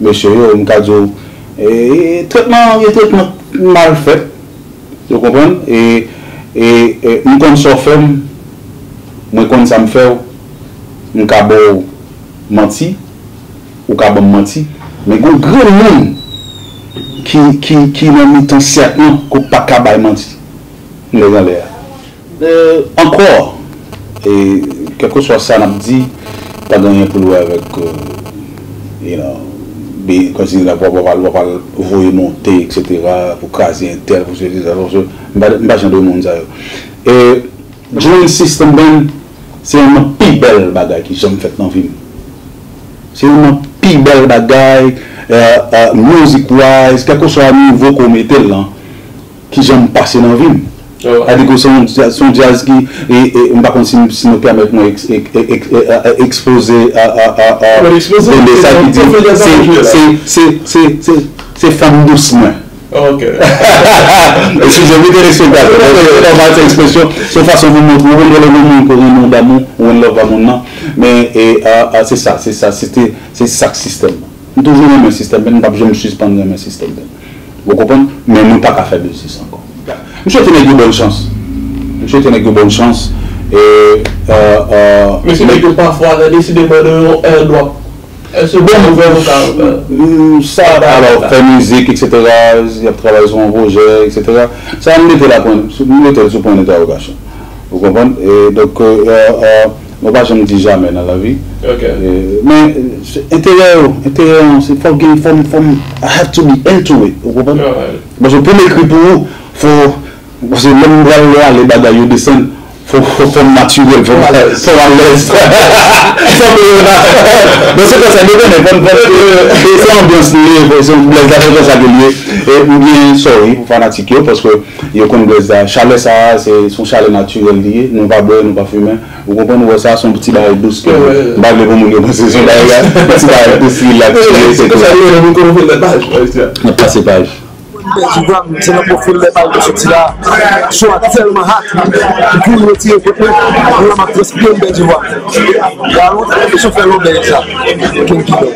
mesye yo, m ka di w, e, tretman an, e tretman mal fèt. Ou konprann? E, e, e m konn sa w fè m, mwen konn sa m fè w, m ka ba w manti, ou ka ban m manti, men gen yon grenn moun ki, ki, ki nan mitan sèk lan, ke w pa ka bay manti. Nèg anlè a. Euh, ankò, e, kèlkeswa sa n ap di, pa gen anyen pou l wè avèk, euh, you know, be, kòmsi w ap, w ap, w ap, w ap voye monte, et cetera, pou kraze entèl, pou sesi, sa, pou se, m pa, m pa jan de moun sa yo. E, join System Band, se youn nan pi bèl bagay ki janm fèt nan vi m. Se youn nan pi bèl bagay, euh, euh, music wise, kèlkeswa nivo ke w mete l lan, ki janm pase nan vi m. Sa vle di ke se yon, se yon djaz ki, e, e, m pa konn si, si nou pèmèt mwen eks- ek- ek- ek- e- e- ekspoze a, a, a, a, Mwen ekspoze, de mesaj ki di, se, se, se, se, se, se fanm dous mwen. Ok. Eskize m, mete respektatè. Mwen fè yon mal ekspresyon, se yon fason pou montre, ou konn lè gen moun ke w renmen, w damou, ou konn love a moun nan. Men, e, a, a, se sa, se sa, se te, se sa k sistèm nan. M toujou renmen System Band, m p ap janm sispann renmen System Band. Ou konprann? Men mwen pa ka fè biznis ankò. M swete nèg yo bòn chans. M swete nèg yo bòn chans. E, euh, euh, Men se nèg yo pafwa nan deside mande yon airdrop. Èske bon, bon, bon, bon, mm, sa, alò, fè mizik, et cetera, y ap travay sou yon pwojè, et cetera. Sa, m mete la pwen, m mete l sou pwen dentèwogasyon. Ou konprann? E donk, euh, euh, mwen pa janm di jamè nan lavi. Ok. E, men, se enterè yo, enterè an, se fò gen, fò m, fò m, I have to be into it. Ou konprann? Alright. Paske pou m ekri pou ou, fò, paske lè m pral ale bagay yo desann, fò, fò, fò m natirèl, fò m, fò m alèz. Fò m, nan se konsa, depann, fò m, fò m, se, se anbyans li ye, fò, se Blaze la, se konsa ke li ye. E m byen sorry pou fanatik yo, paske yo konn Blaze la, chalè sa a, se, se yon chalè natirèl li ye, nou pa bwè, nou pa fimen. Ou konprann, ou wè sa, se yon ti bagay dous ke m pa vle pou moun yo panse se yon bagay, yon ti bagay dous, relax, et cetera. Se konsa nou, nou konn fè paj, paj. N ap pase paj. Pèdi vwa m, se nan pwofil Dèpaj mwen soti la. Cho a tèlman hot, m kouri retire kòt mwen, m la m ap transpire, m pèdi vwa m. E alon ta kesyon fè lonbèy sa. Ken ki bon.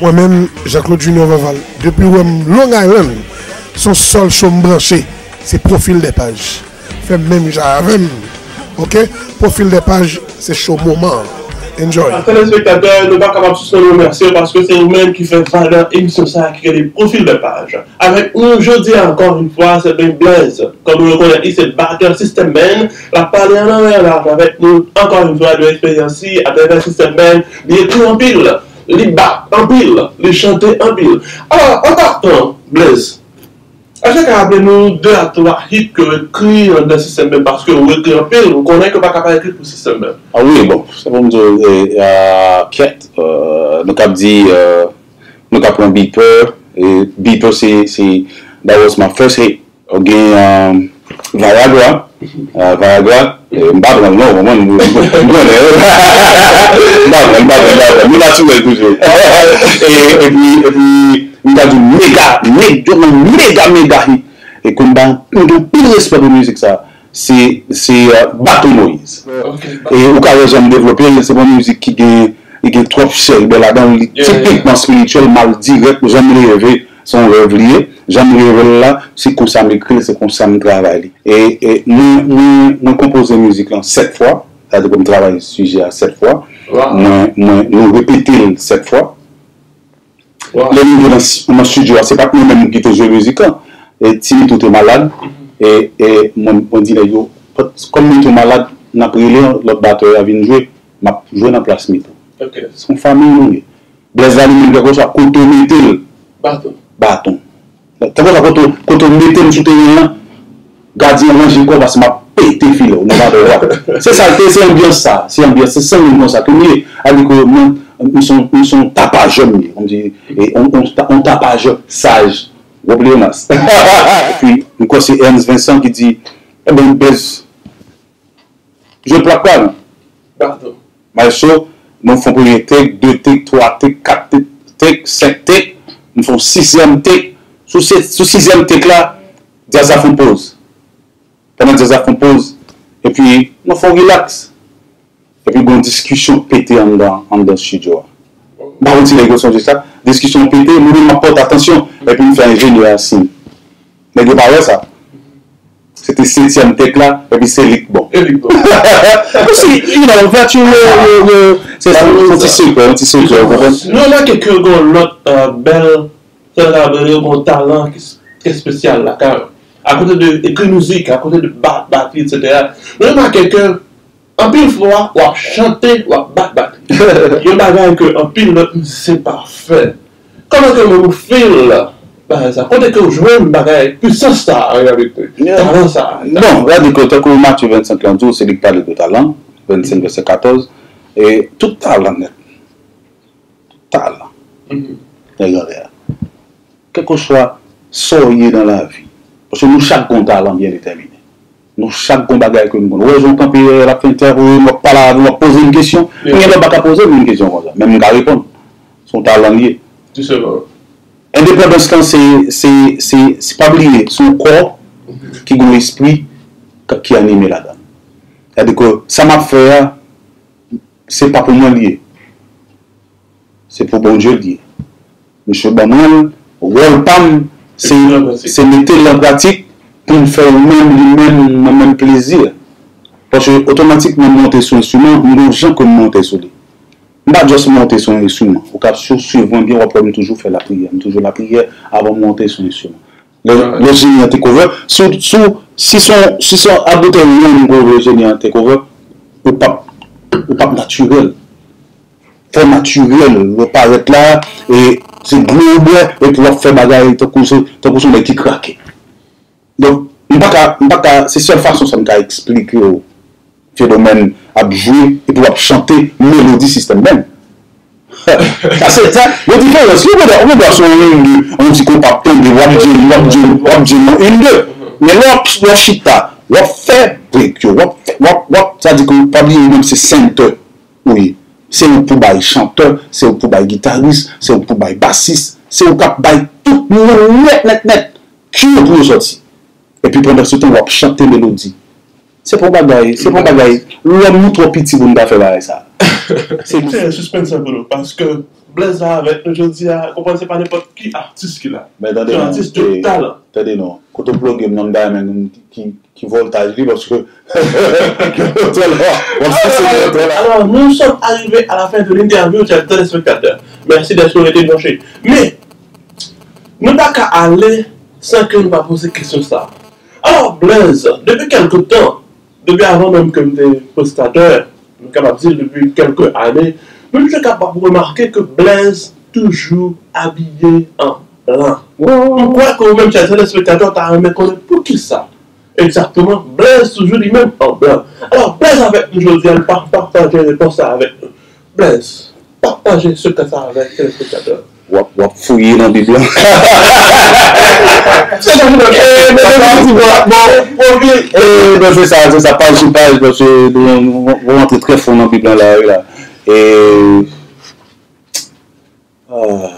Mwen menm, Jean Claude Junior Vaval, depi w wè m Long Island, se yon sèl cho m branche, se pwofil Dèpaj. Fè menm jan avè m. Oke? Pwofil Dèpaj, se cho moman an. Enjoy. Telespektatè, nou pa kapab sispann remèsye w paske se ou menm ki fè valè emisyon sa a ki rele Pwofil Dèpaj. Avèk nou jodi a, ankò yon fwa, se Ben Blaze. Kòm nou rekonèt li, se batè System Band. L ap pale an long e an laj avèk nou, ankò yon fwa, de eksperyans li atravè System Band. Li ekri anpil, li bat anpil, li chante anpil. Alò, an patan, Blaze, èske w ka raple nou de a twa hit ke w ekri anndan System Band? Paske ou ekri anpil, m konnen ke w pa ka pa ekri pou System Band. A wi, bon, se pou m di w, e, a, kèt, e, nou k ap di, e, nou ka pran Beeper, e Beeper se, se, that was my first hit. Ou gen, e, Viagra. Ah, Viagra. Eh, m pa pran l non, w konprann? M, m, m konnen. M pa pran, m pa pran, m pa pran. Nou natirèl toujou. E, epi, epi, m ta di w mega, mega, mega, mega hit. E ke m ba, m gen anpil respè pou mizik sa. Se, se, euh, Baton Moïse. Ok. E ou ka wè jan m devlope l, se pa yon mizik ki gen, li gen twòp chèlbè ladan l, li tipikman espirityèl, m al dirèk, jan m reve, se yon rèv li ye, jan m reve l la, se konsa m ekri l, se konsa m travay li. E, e mwen, mwen, mwen konpoze mizik lan sèt fwa, sa vle di ke m travay sijè a sèt fwa. Mwen, mwen, nou repete l sèt fwa. Lè nou jwe nan, nan estidyo a, se pa t mwen menm ki te jwe mizik lan. E Timito te malad. E, e mwen, mwen di nèg yo, kòm Mito malad, n ap rele lòt batè a vin jwe, m ap jwe nan plas Mito. Se yon fanmi nou ye. Blèz la li menm, kèlkeswa kote w mete l, baton. Tankou sa, kote, kote w mete m sou teren an, gadyen an ranje kò w paske m ap pete filè w, no matter what. Se sa l te, se anbyans sa, se anbyans, se san moun konsa ke m ye. Sa vle di ke mwen, m se yon, m se yon tapajè m ye, kòmsi, e, yon, yon ta-, yon tapajè saj, gwo pleyonas. Epi, m kwè se Ernst Vincent ki di, ebyen, Blèz, jwe plak la, non. Maestro, nou fè yon premye take, de take, twa take, kat take, take, senk take, nou fè yon sizyèm take. Sou se, sou sizyèm take la, djaz la fè yon poz. Pandan djaz la fè yon poz, epi nou fè yon relax. Epi gen yon diskisyon pete anndan, anndan estidyo a. M pa konn si nèg yo sonje sa. Diskisyon pete, mwen menm m ap pòte atansyon, epi m fè enjenyè a siy. Nèg yo pa wè sa. Se te setyèm take la, epi se li k bon. E li k bon. Osi, you know, vètyè yo, yo, yo, se sa, yon ti sekrè, yon ti sekrè, ou konprann? Nou remake ke gen yon lòt, euh, bèl, sa n ka rele yon talan ki, ki espesyal lakay ou. Akote de ekri mizik, akote de bat, batri, etsetera. Nou remake ke anpil fwa, w ap chante, w ap bat batri. Yon bagay ke anpil lòt mizisyen pa fè. Kòman ke w menm ou feel bagay sa? Kote ke w jwenn bagay, pwisans sa an reyalite? Talan sa? Bon, sa vle di ke tankou Matye vennsenk lan di w, se li k pale de talan, vennsenk vèsè katòz, e tout talan nèt, tout talan nèg anlè a. Kèlkeswa sa w ye nan lavi. Paske nou chak gen yon talan byen detèmine. Nou chak gen yon bagay ke nou konn. Ou wè jan w kanpe, l ap fè entèvyou, m ap pale avè w, m ap poze l kesyon. Gen lè w pa ka poze moun kesyon konsa, men m ka reponn. Se yon talan l ye. Endepandans lan, se, se, se, se pa bliye, se yon kò ki gen yon espri k-, ki anime ladan l. Sa vle di ke sa m ap fè a, se pa pou mwen l ye. Se pou Bondye l ye. Misye ban mwen l, wòl pa m, se, se mete l an pratik pou m fè l menm, li menm, nan menm plezi a. Paske otomatikman m monte sou enstriman, m gen yon jan ke m monte sou li. M pa just monte sou yon enstriman. Ou ka swiv, swiv mwen byen, w ap wè m toujou fè lapriyè. M toujou lapriyè avan m monte sou enstriman. Lè, lè jeni an take over, si w, si w, si se yon, si se yon abotè yon m pou lè jeni an take over, ou p ap, ou p ap natirèl. Fò w natirèl, lè w parèt la, e se dlo w bwè, epi w ap fè bagay tankou se, tankou se yon nèg ki krake. Donk, m pa ka, m pa ka, se sèl fason sa m ka eksplike w fenomèn ap jwe, epi w ap chante melodi sistèm menm. Sa se sa, gen diferans wi, brother. Ou gen dwa sou yon ring de, yon ti konpa ap tonbe, w ap djeni, w ap djeni, w ap djeni yon ring de. Men lè w ap, lè w ap chita, w ap fè break yo, w ap fè, w ap, w ap, sa di ke w pa bliye ou menm se sentè ou ye. Se ou k pou bay chantè, se ou k pou bay gitaris, se ou k pou bay basis, se ou k ap bay tout moun nèt, nèt, nèt. Ki yo pou yo sòti. Epi pandan se tan, w ap chante melodi. Se pa yon bagay, se pa yon bagay. Lòm nou twò piti pou n ta fè bagay sa. Se Kite sispann sa pou nou, paske Blaze la avèk nou jodi a, konprann se pa nenpòt ki atis ki la. Men tande non, se yon atis de talan. Tande non, kote w ploge m nan, m ta renmen ki, ki, ki vòltaj li, paske ki vòltaj la, w ap sese vòltaj la. Alò, nou sot arive a la fen de lentèvyou, chè telespektatè. Mèsi dèske w rete branche. Men, nou pa ka ale san ke nou pa poze kesyon sa. Alò, Blaze, depi kèlke tan, depi avan menm ke m te prestatè, nou kapab di l depi kèlke ane, nou te kapab remake ke Blaze toujou abiye an blan. M kwè ke ou menm, chè telespektatè, w ta renmen konnen poukisa egzakteman Blaze toujou li menm an blan. Alò, Blaze avèk nou jodi a, l pa pataje repons sa avèk nou. Blaze, pataje sekrè sa avèk telespektatè. W ap, w ap fouye nan Bib lan. Se nan Bib lan. Eh, men, men, men, bon, bon, bon, eh, ben, se sa, se sa, paj sou paj, paske nou, nou, nou rantre trè fon nan Bib lan la, wi, la. E, ah.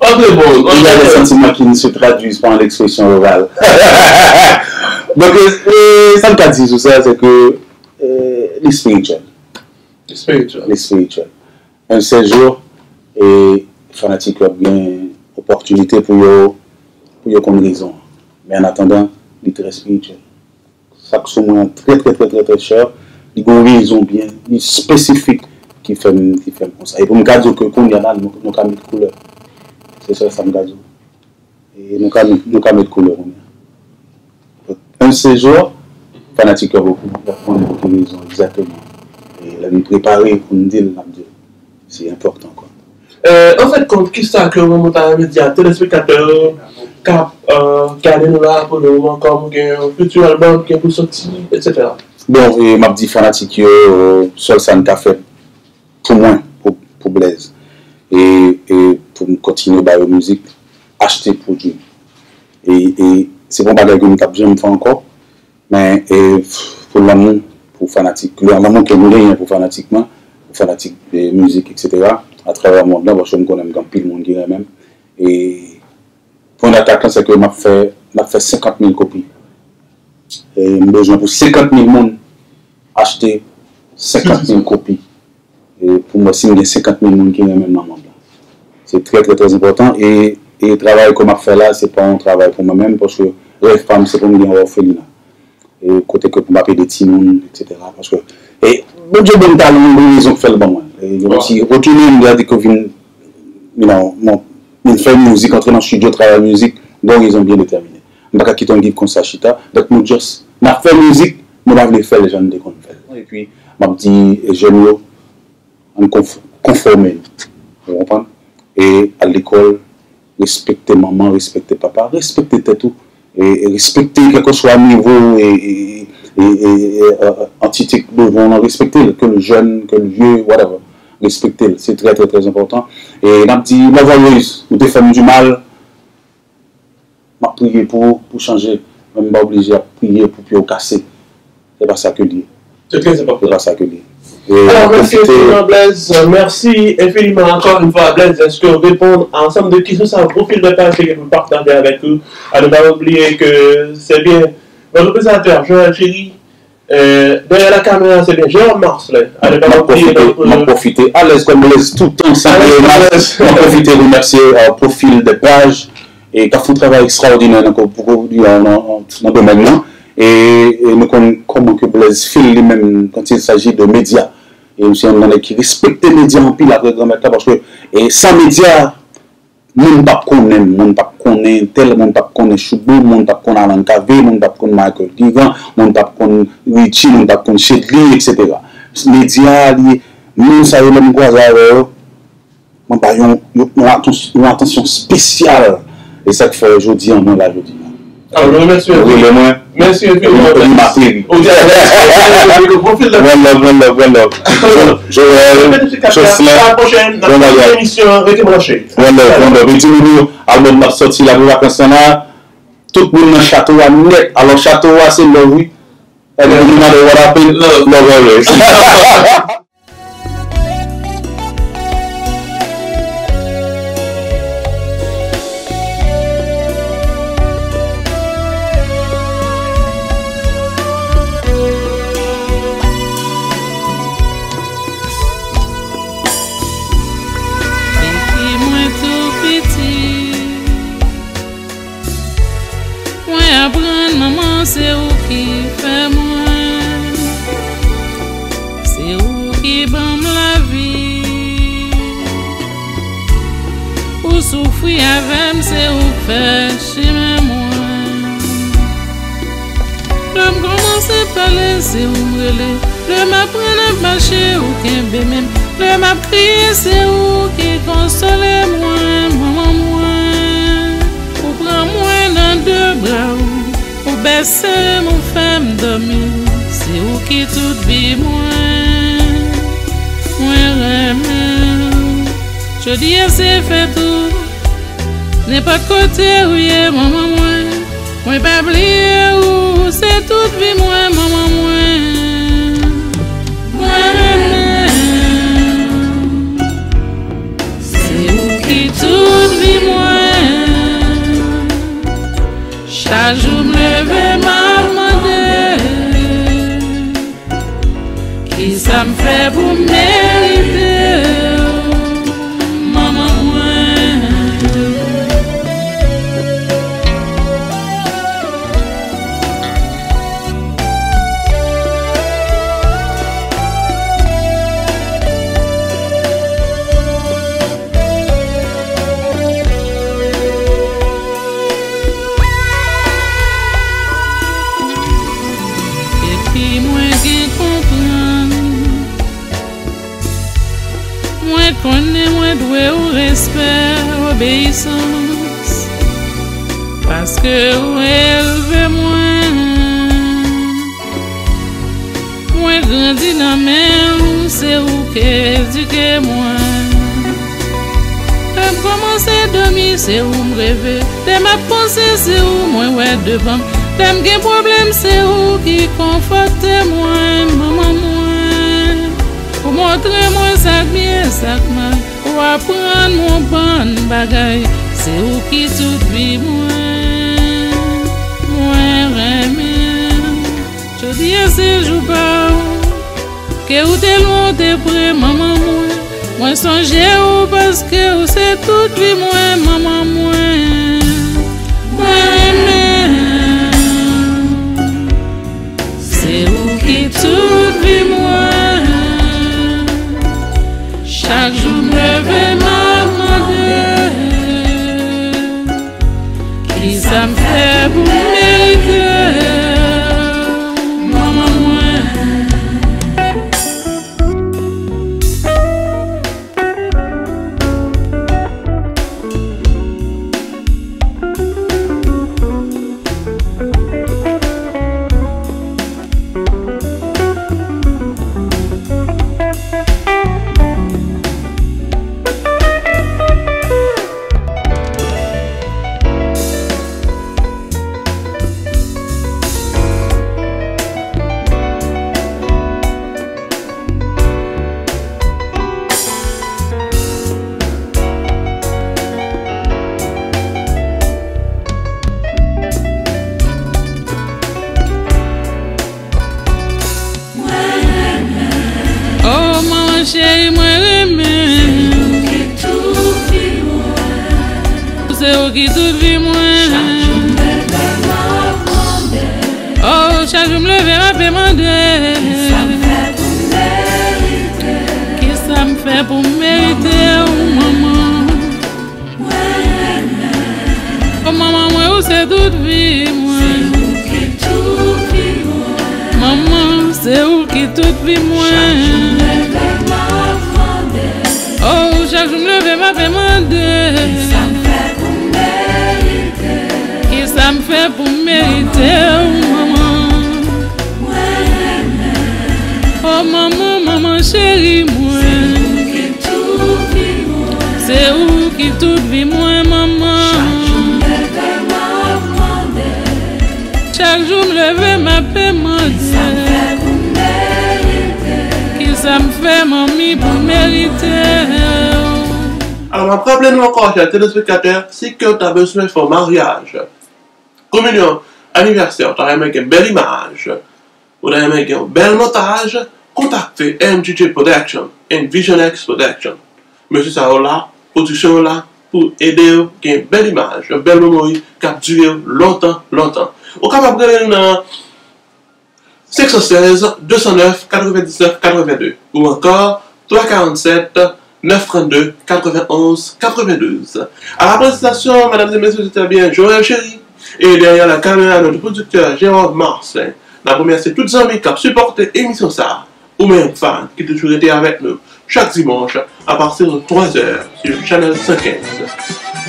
Antre bon, il y a des sentiments qui ne se traduisent pas en expression orale. Donk, eh, eh, sa m ka di sou sa, se ke, eh, li espirityèl. Espirityèl. Li espirityèl. Un de ces jours, e fanatik yo ap gen opòtinite pou yo, pou yo konn rezon an. Men an atandan, li trè espirityèl. Sa k sou mwen an trè, trè, trè, trè, trè chè. Li gen yon rezon byen, li espesifik ki fè m, ki fè m konsa. E pou m ka di w ke kounye a la, nou, nou ka met koulè. Se sèl sa m ka di w. E nou ka met, nou ka met koulè kounye a. Donk, un de ces jours, fanatik yo ap konnen pou ki rezon egzakteman. E lè nou prepare pou n di l, n ap di l. Se enpòtan, kwa. Euh, an fèt kont, kisa ke w ta renmen di a telespektatè k ap, euh, gade nou la pou le moman, kòm gen yon fiti album ki gen pou soti, etsetera? Bon, e m ap di fanatik yo, euh, sèl sa n ka fè pou mwen, pou, pou Blaze. E, e pou m kontinye ba yo mizik, achte pwodui m. E, e se pa yon bagay ke m t ap janm fè ankò, men, e, pou lanmou, pou fanatik, lanmou ke m genyen pou fanatik mwen, pou fanatik, e, mizik, etsetera, atravè mond lan, paske m konnen m gen anpil moun ki renmen m. E pwen datak lan, se ke m ap fè, m ap fè senkant mil kopi. E m bezwen pou senkant mil moun achte senkant mil kopi. E pou m wè si m gen senkant mil moun ki renmen m nan mond lan. Se trè, trè, trè enpòtan. E, e travay ke m ap fè la, se pa yon travay pou mwen menm, paske rèv pa m, se pou m gen yon òfelina. E kote ke pou m ap ede timoun, etsetera. Paske, e, Bondye ban m talan, m gen rezon k fè l ban mwen. E, m si retounen, m gade ke vin, you know, m, m fè mizik, antre nan estidyo, travay mizik, gen yon rezon byen detèmine. M pa ka kite yon gift konsa chita. Donk, nou just, n ap fè mizik, nou pa vle fè l jan n te konn fè l. Epi, m ap di, e, jèn yo, ann konf-, konfòme nou. Ou konprann? E al lekòl, respekte manman, respekte papa, respekte tèt ou, e, e respekte kèlkeswa nivo, e, e, antite k devan w lan, respekte l, ke l jèn, ke l vye, whatever. Respekte l. Se trè, trè, trè enpòtan. E n ap di, Love Always, ou te fè m di mal, m ap priye pou ou, pou chanje, men m pa oblije ap priye pou pye w kase. Se pa sa ke l ye. Se trè enpòtan. Se pa sa ke l ye. E, alò, mèsi enfiniman, Blaze. Mèsi enfiniman ankò yon fwa, Blaze, dèske w reponn a ansanm de kesyon sa yo, pwofil de paj te gen pou l pataje avèk ou. A ne pas oublier que c'est bien notre présentateur, Joël Chéry, euh, derrière la caméra, c'est bien Jérôme Marcelin. A ne pas oublier notre... M ap pwofite, m ap pwofite. Alèz kòm Blaze toutan, san Jérôme Marcelin. M ap pwofite remèsye, euh, pwofil de paj e k ap fè yon travay ekstraòdinè nan, nan, nan, nan domèn nan. E, e nou konn kòman ke Blaze feel li menm quand il s'agit de média. E m se yon nan nèg ki respekte medya anpil apre Granmèt la, paske, e, san medya, moun p ap konnen m, moun p ap konnen entèl, moun p ap konnen Shoubou, moun p ap konn Alan Cavé, moun p ap konn Michael Guigan, moun p ap konn Richie, moun p ap konn Shedly, etsetera. Medya, li, moun sa yo, lè m kwaze avè yo, mwen ba yo yon, yon, yon atans-, yon atansyon espesyal. E sa k fè jodi a mwen la jodi a. Ah, nou remèsye w. Ou rele mwen. Mèsi enfiniman. Epi m ateri. Ou di a mèsi, pwofil de... One love, one love, one love. Joël, Jocelyn, bon bagay. Emisyon, rete branche. One love, one love. E di nou, albòm n ap sòti la pou vakans lan la. Tout moun nan chato a nèt. Alò, chato a se love, wi. Everybody, what happened? Love, love always. Depi mwen tou piti, mwen aprann manman se ou ki fè mwen, se ou ki ban m lavi. Ou soufri avè m, se ou k fè chimen mwen. Lè m kòmanse pale, se ou m rele. Lè m aprann ap mache, ou kenbe men m. Lè m ap kriye, se ou ki konsole mwen, manman mwen. Ou pran mwen nan de bra w, ou bèse m, ou fè m dòmi. Se ou ki tout vi mwen. Mwen renmen w. Jodi a se fèt ou, nenpòt kote ou ye, manman mwen. Mwen pa bliye ou, ou se tout vi mwen, manman mwen. Mwen renmen ou, se ou ki tout vi mwen. Chak jou m leve, m ap mande. Kisa m fè pou m merite w, manman mwen? Epi mwen gen konprann. Mwen konnen mwen dwe ou respè, obeyisans, paske ou elve mwen. Mwen grandi nan men ou, se ou k edike mwen. Lè m kòmanse dòmi, se ou m reve. Lè m ap panse, se ou mwen wè devan m. Lè m gen pwoblèm, se ou ki konfòte mwen, manman mwen. Ou montre mwen sa k byen, sa k mal. Ou aprann mwen bann bagay. Se ou ki tout vi mwen. Mwen renmen w. Jodi a se jou pa w. Ke ou te lwen, ou te pre, manman mwen. Mwen sonje ou paske ou se tout vi mwen, manman mwen. Mwen renmen w. Se ou ki tout vi mwen. Chak jou m leve, m ap mande. Kisa m fè pou m merite w, manman mwen? Oh, manman cheri, mwen renmen. Se ou ki tout vi mwen. Oh, chak jou m leve, m ape mande. Kisa m fè pou m merite w, manman? Oh, manman mwen, ou se tout vi mwen. Manman, se ou ki tout vi mwen. Oh, chak jou m leve, m ape mande. Kisa m fè pou m merite w, manman? Oh, manman, manman cheri mwen. Se ou ki tout vi mwen, manman. Chak jou m leve, m ape mande. Kisa m fè, manmi, pou m merite w? Alò, m ap raple nou ankò, chè telespektatè, si ke w ta bezwen fè yon maryaj, kominyon, anivèsè, w ta renmen gen bèl imaj, ou ta renmen gen yon bèl montaj, kontakte M G J Production and Vision X Production. Mesye sa yo la, pwodiksyon yo la, pou ede w gen bèl imaj, yon bèl memori k ap dire w lontan, lontan. Ou kapab rele l nan senk san sèz, de san nèf, katrevendisnèf, katrevenndè, ou ankò twa karannsèt, nèf trannde, katrevenonz, katrevendouz. À la présentation, mesdames et messieurs, c'était bien Joël Chéry. Et derrière la caméra, notre producteur Jérôme Marcin. N ap remèsye tout zanmi k ap sipòte emisyon sa a. Ou menm, fan, ki toujou rete avèk nou chak dimanch à partir de trois heures sur Channel cent quinze.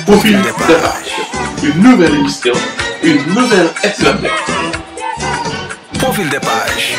Profil des pages, une nouvelle émission, une nouvelle expertise. Profil des pages.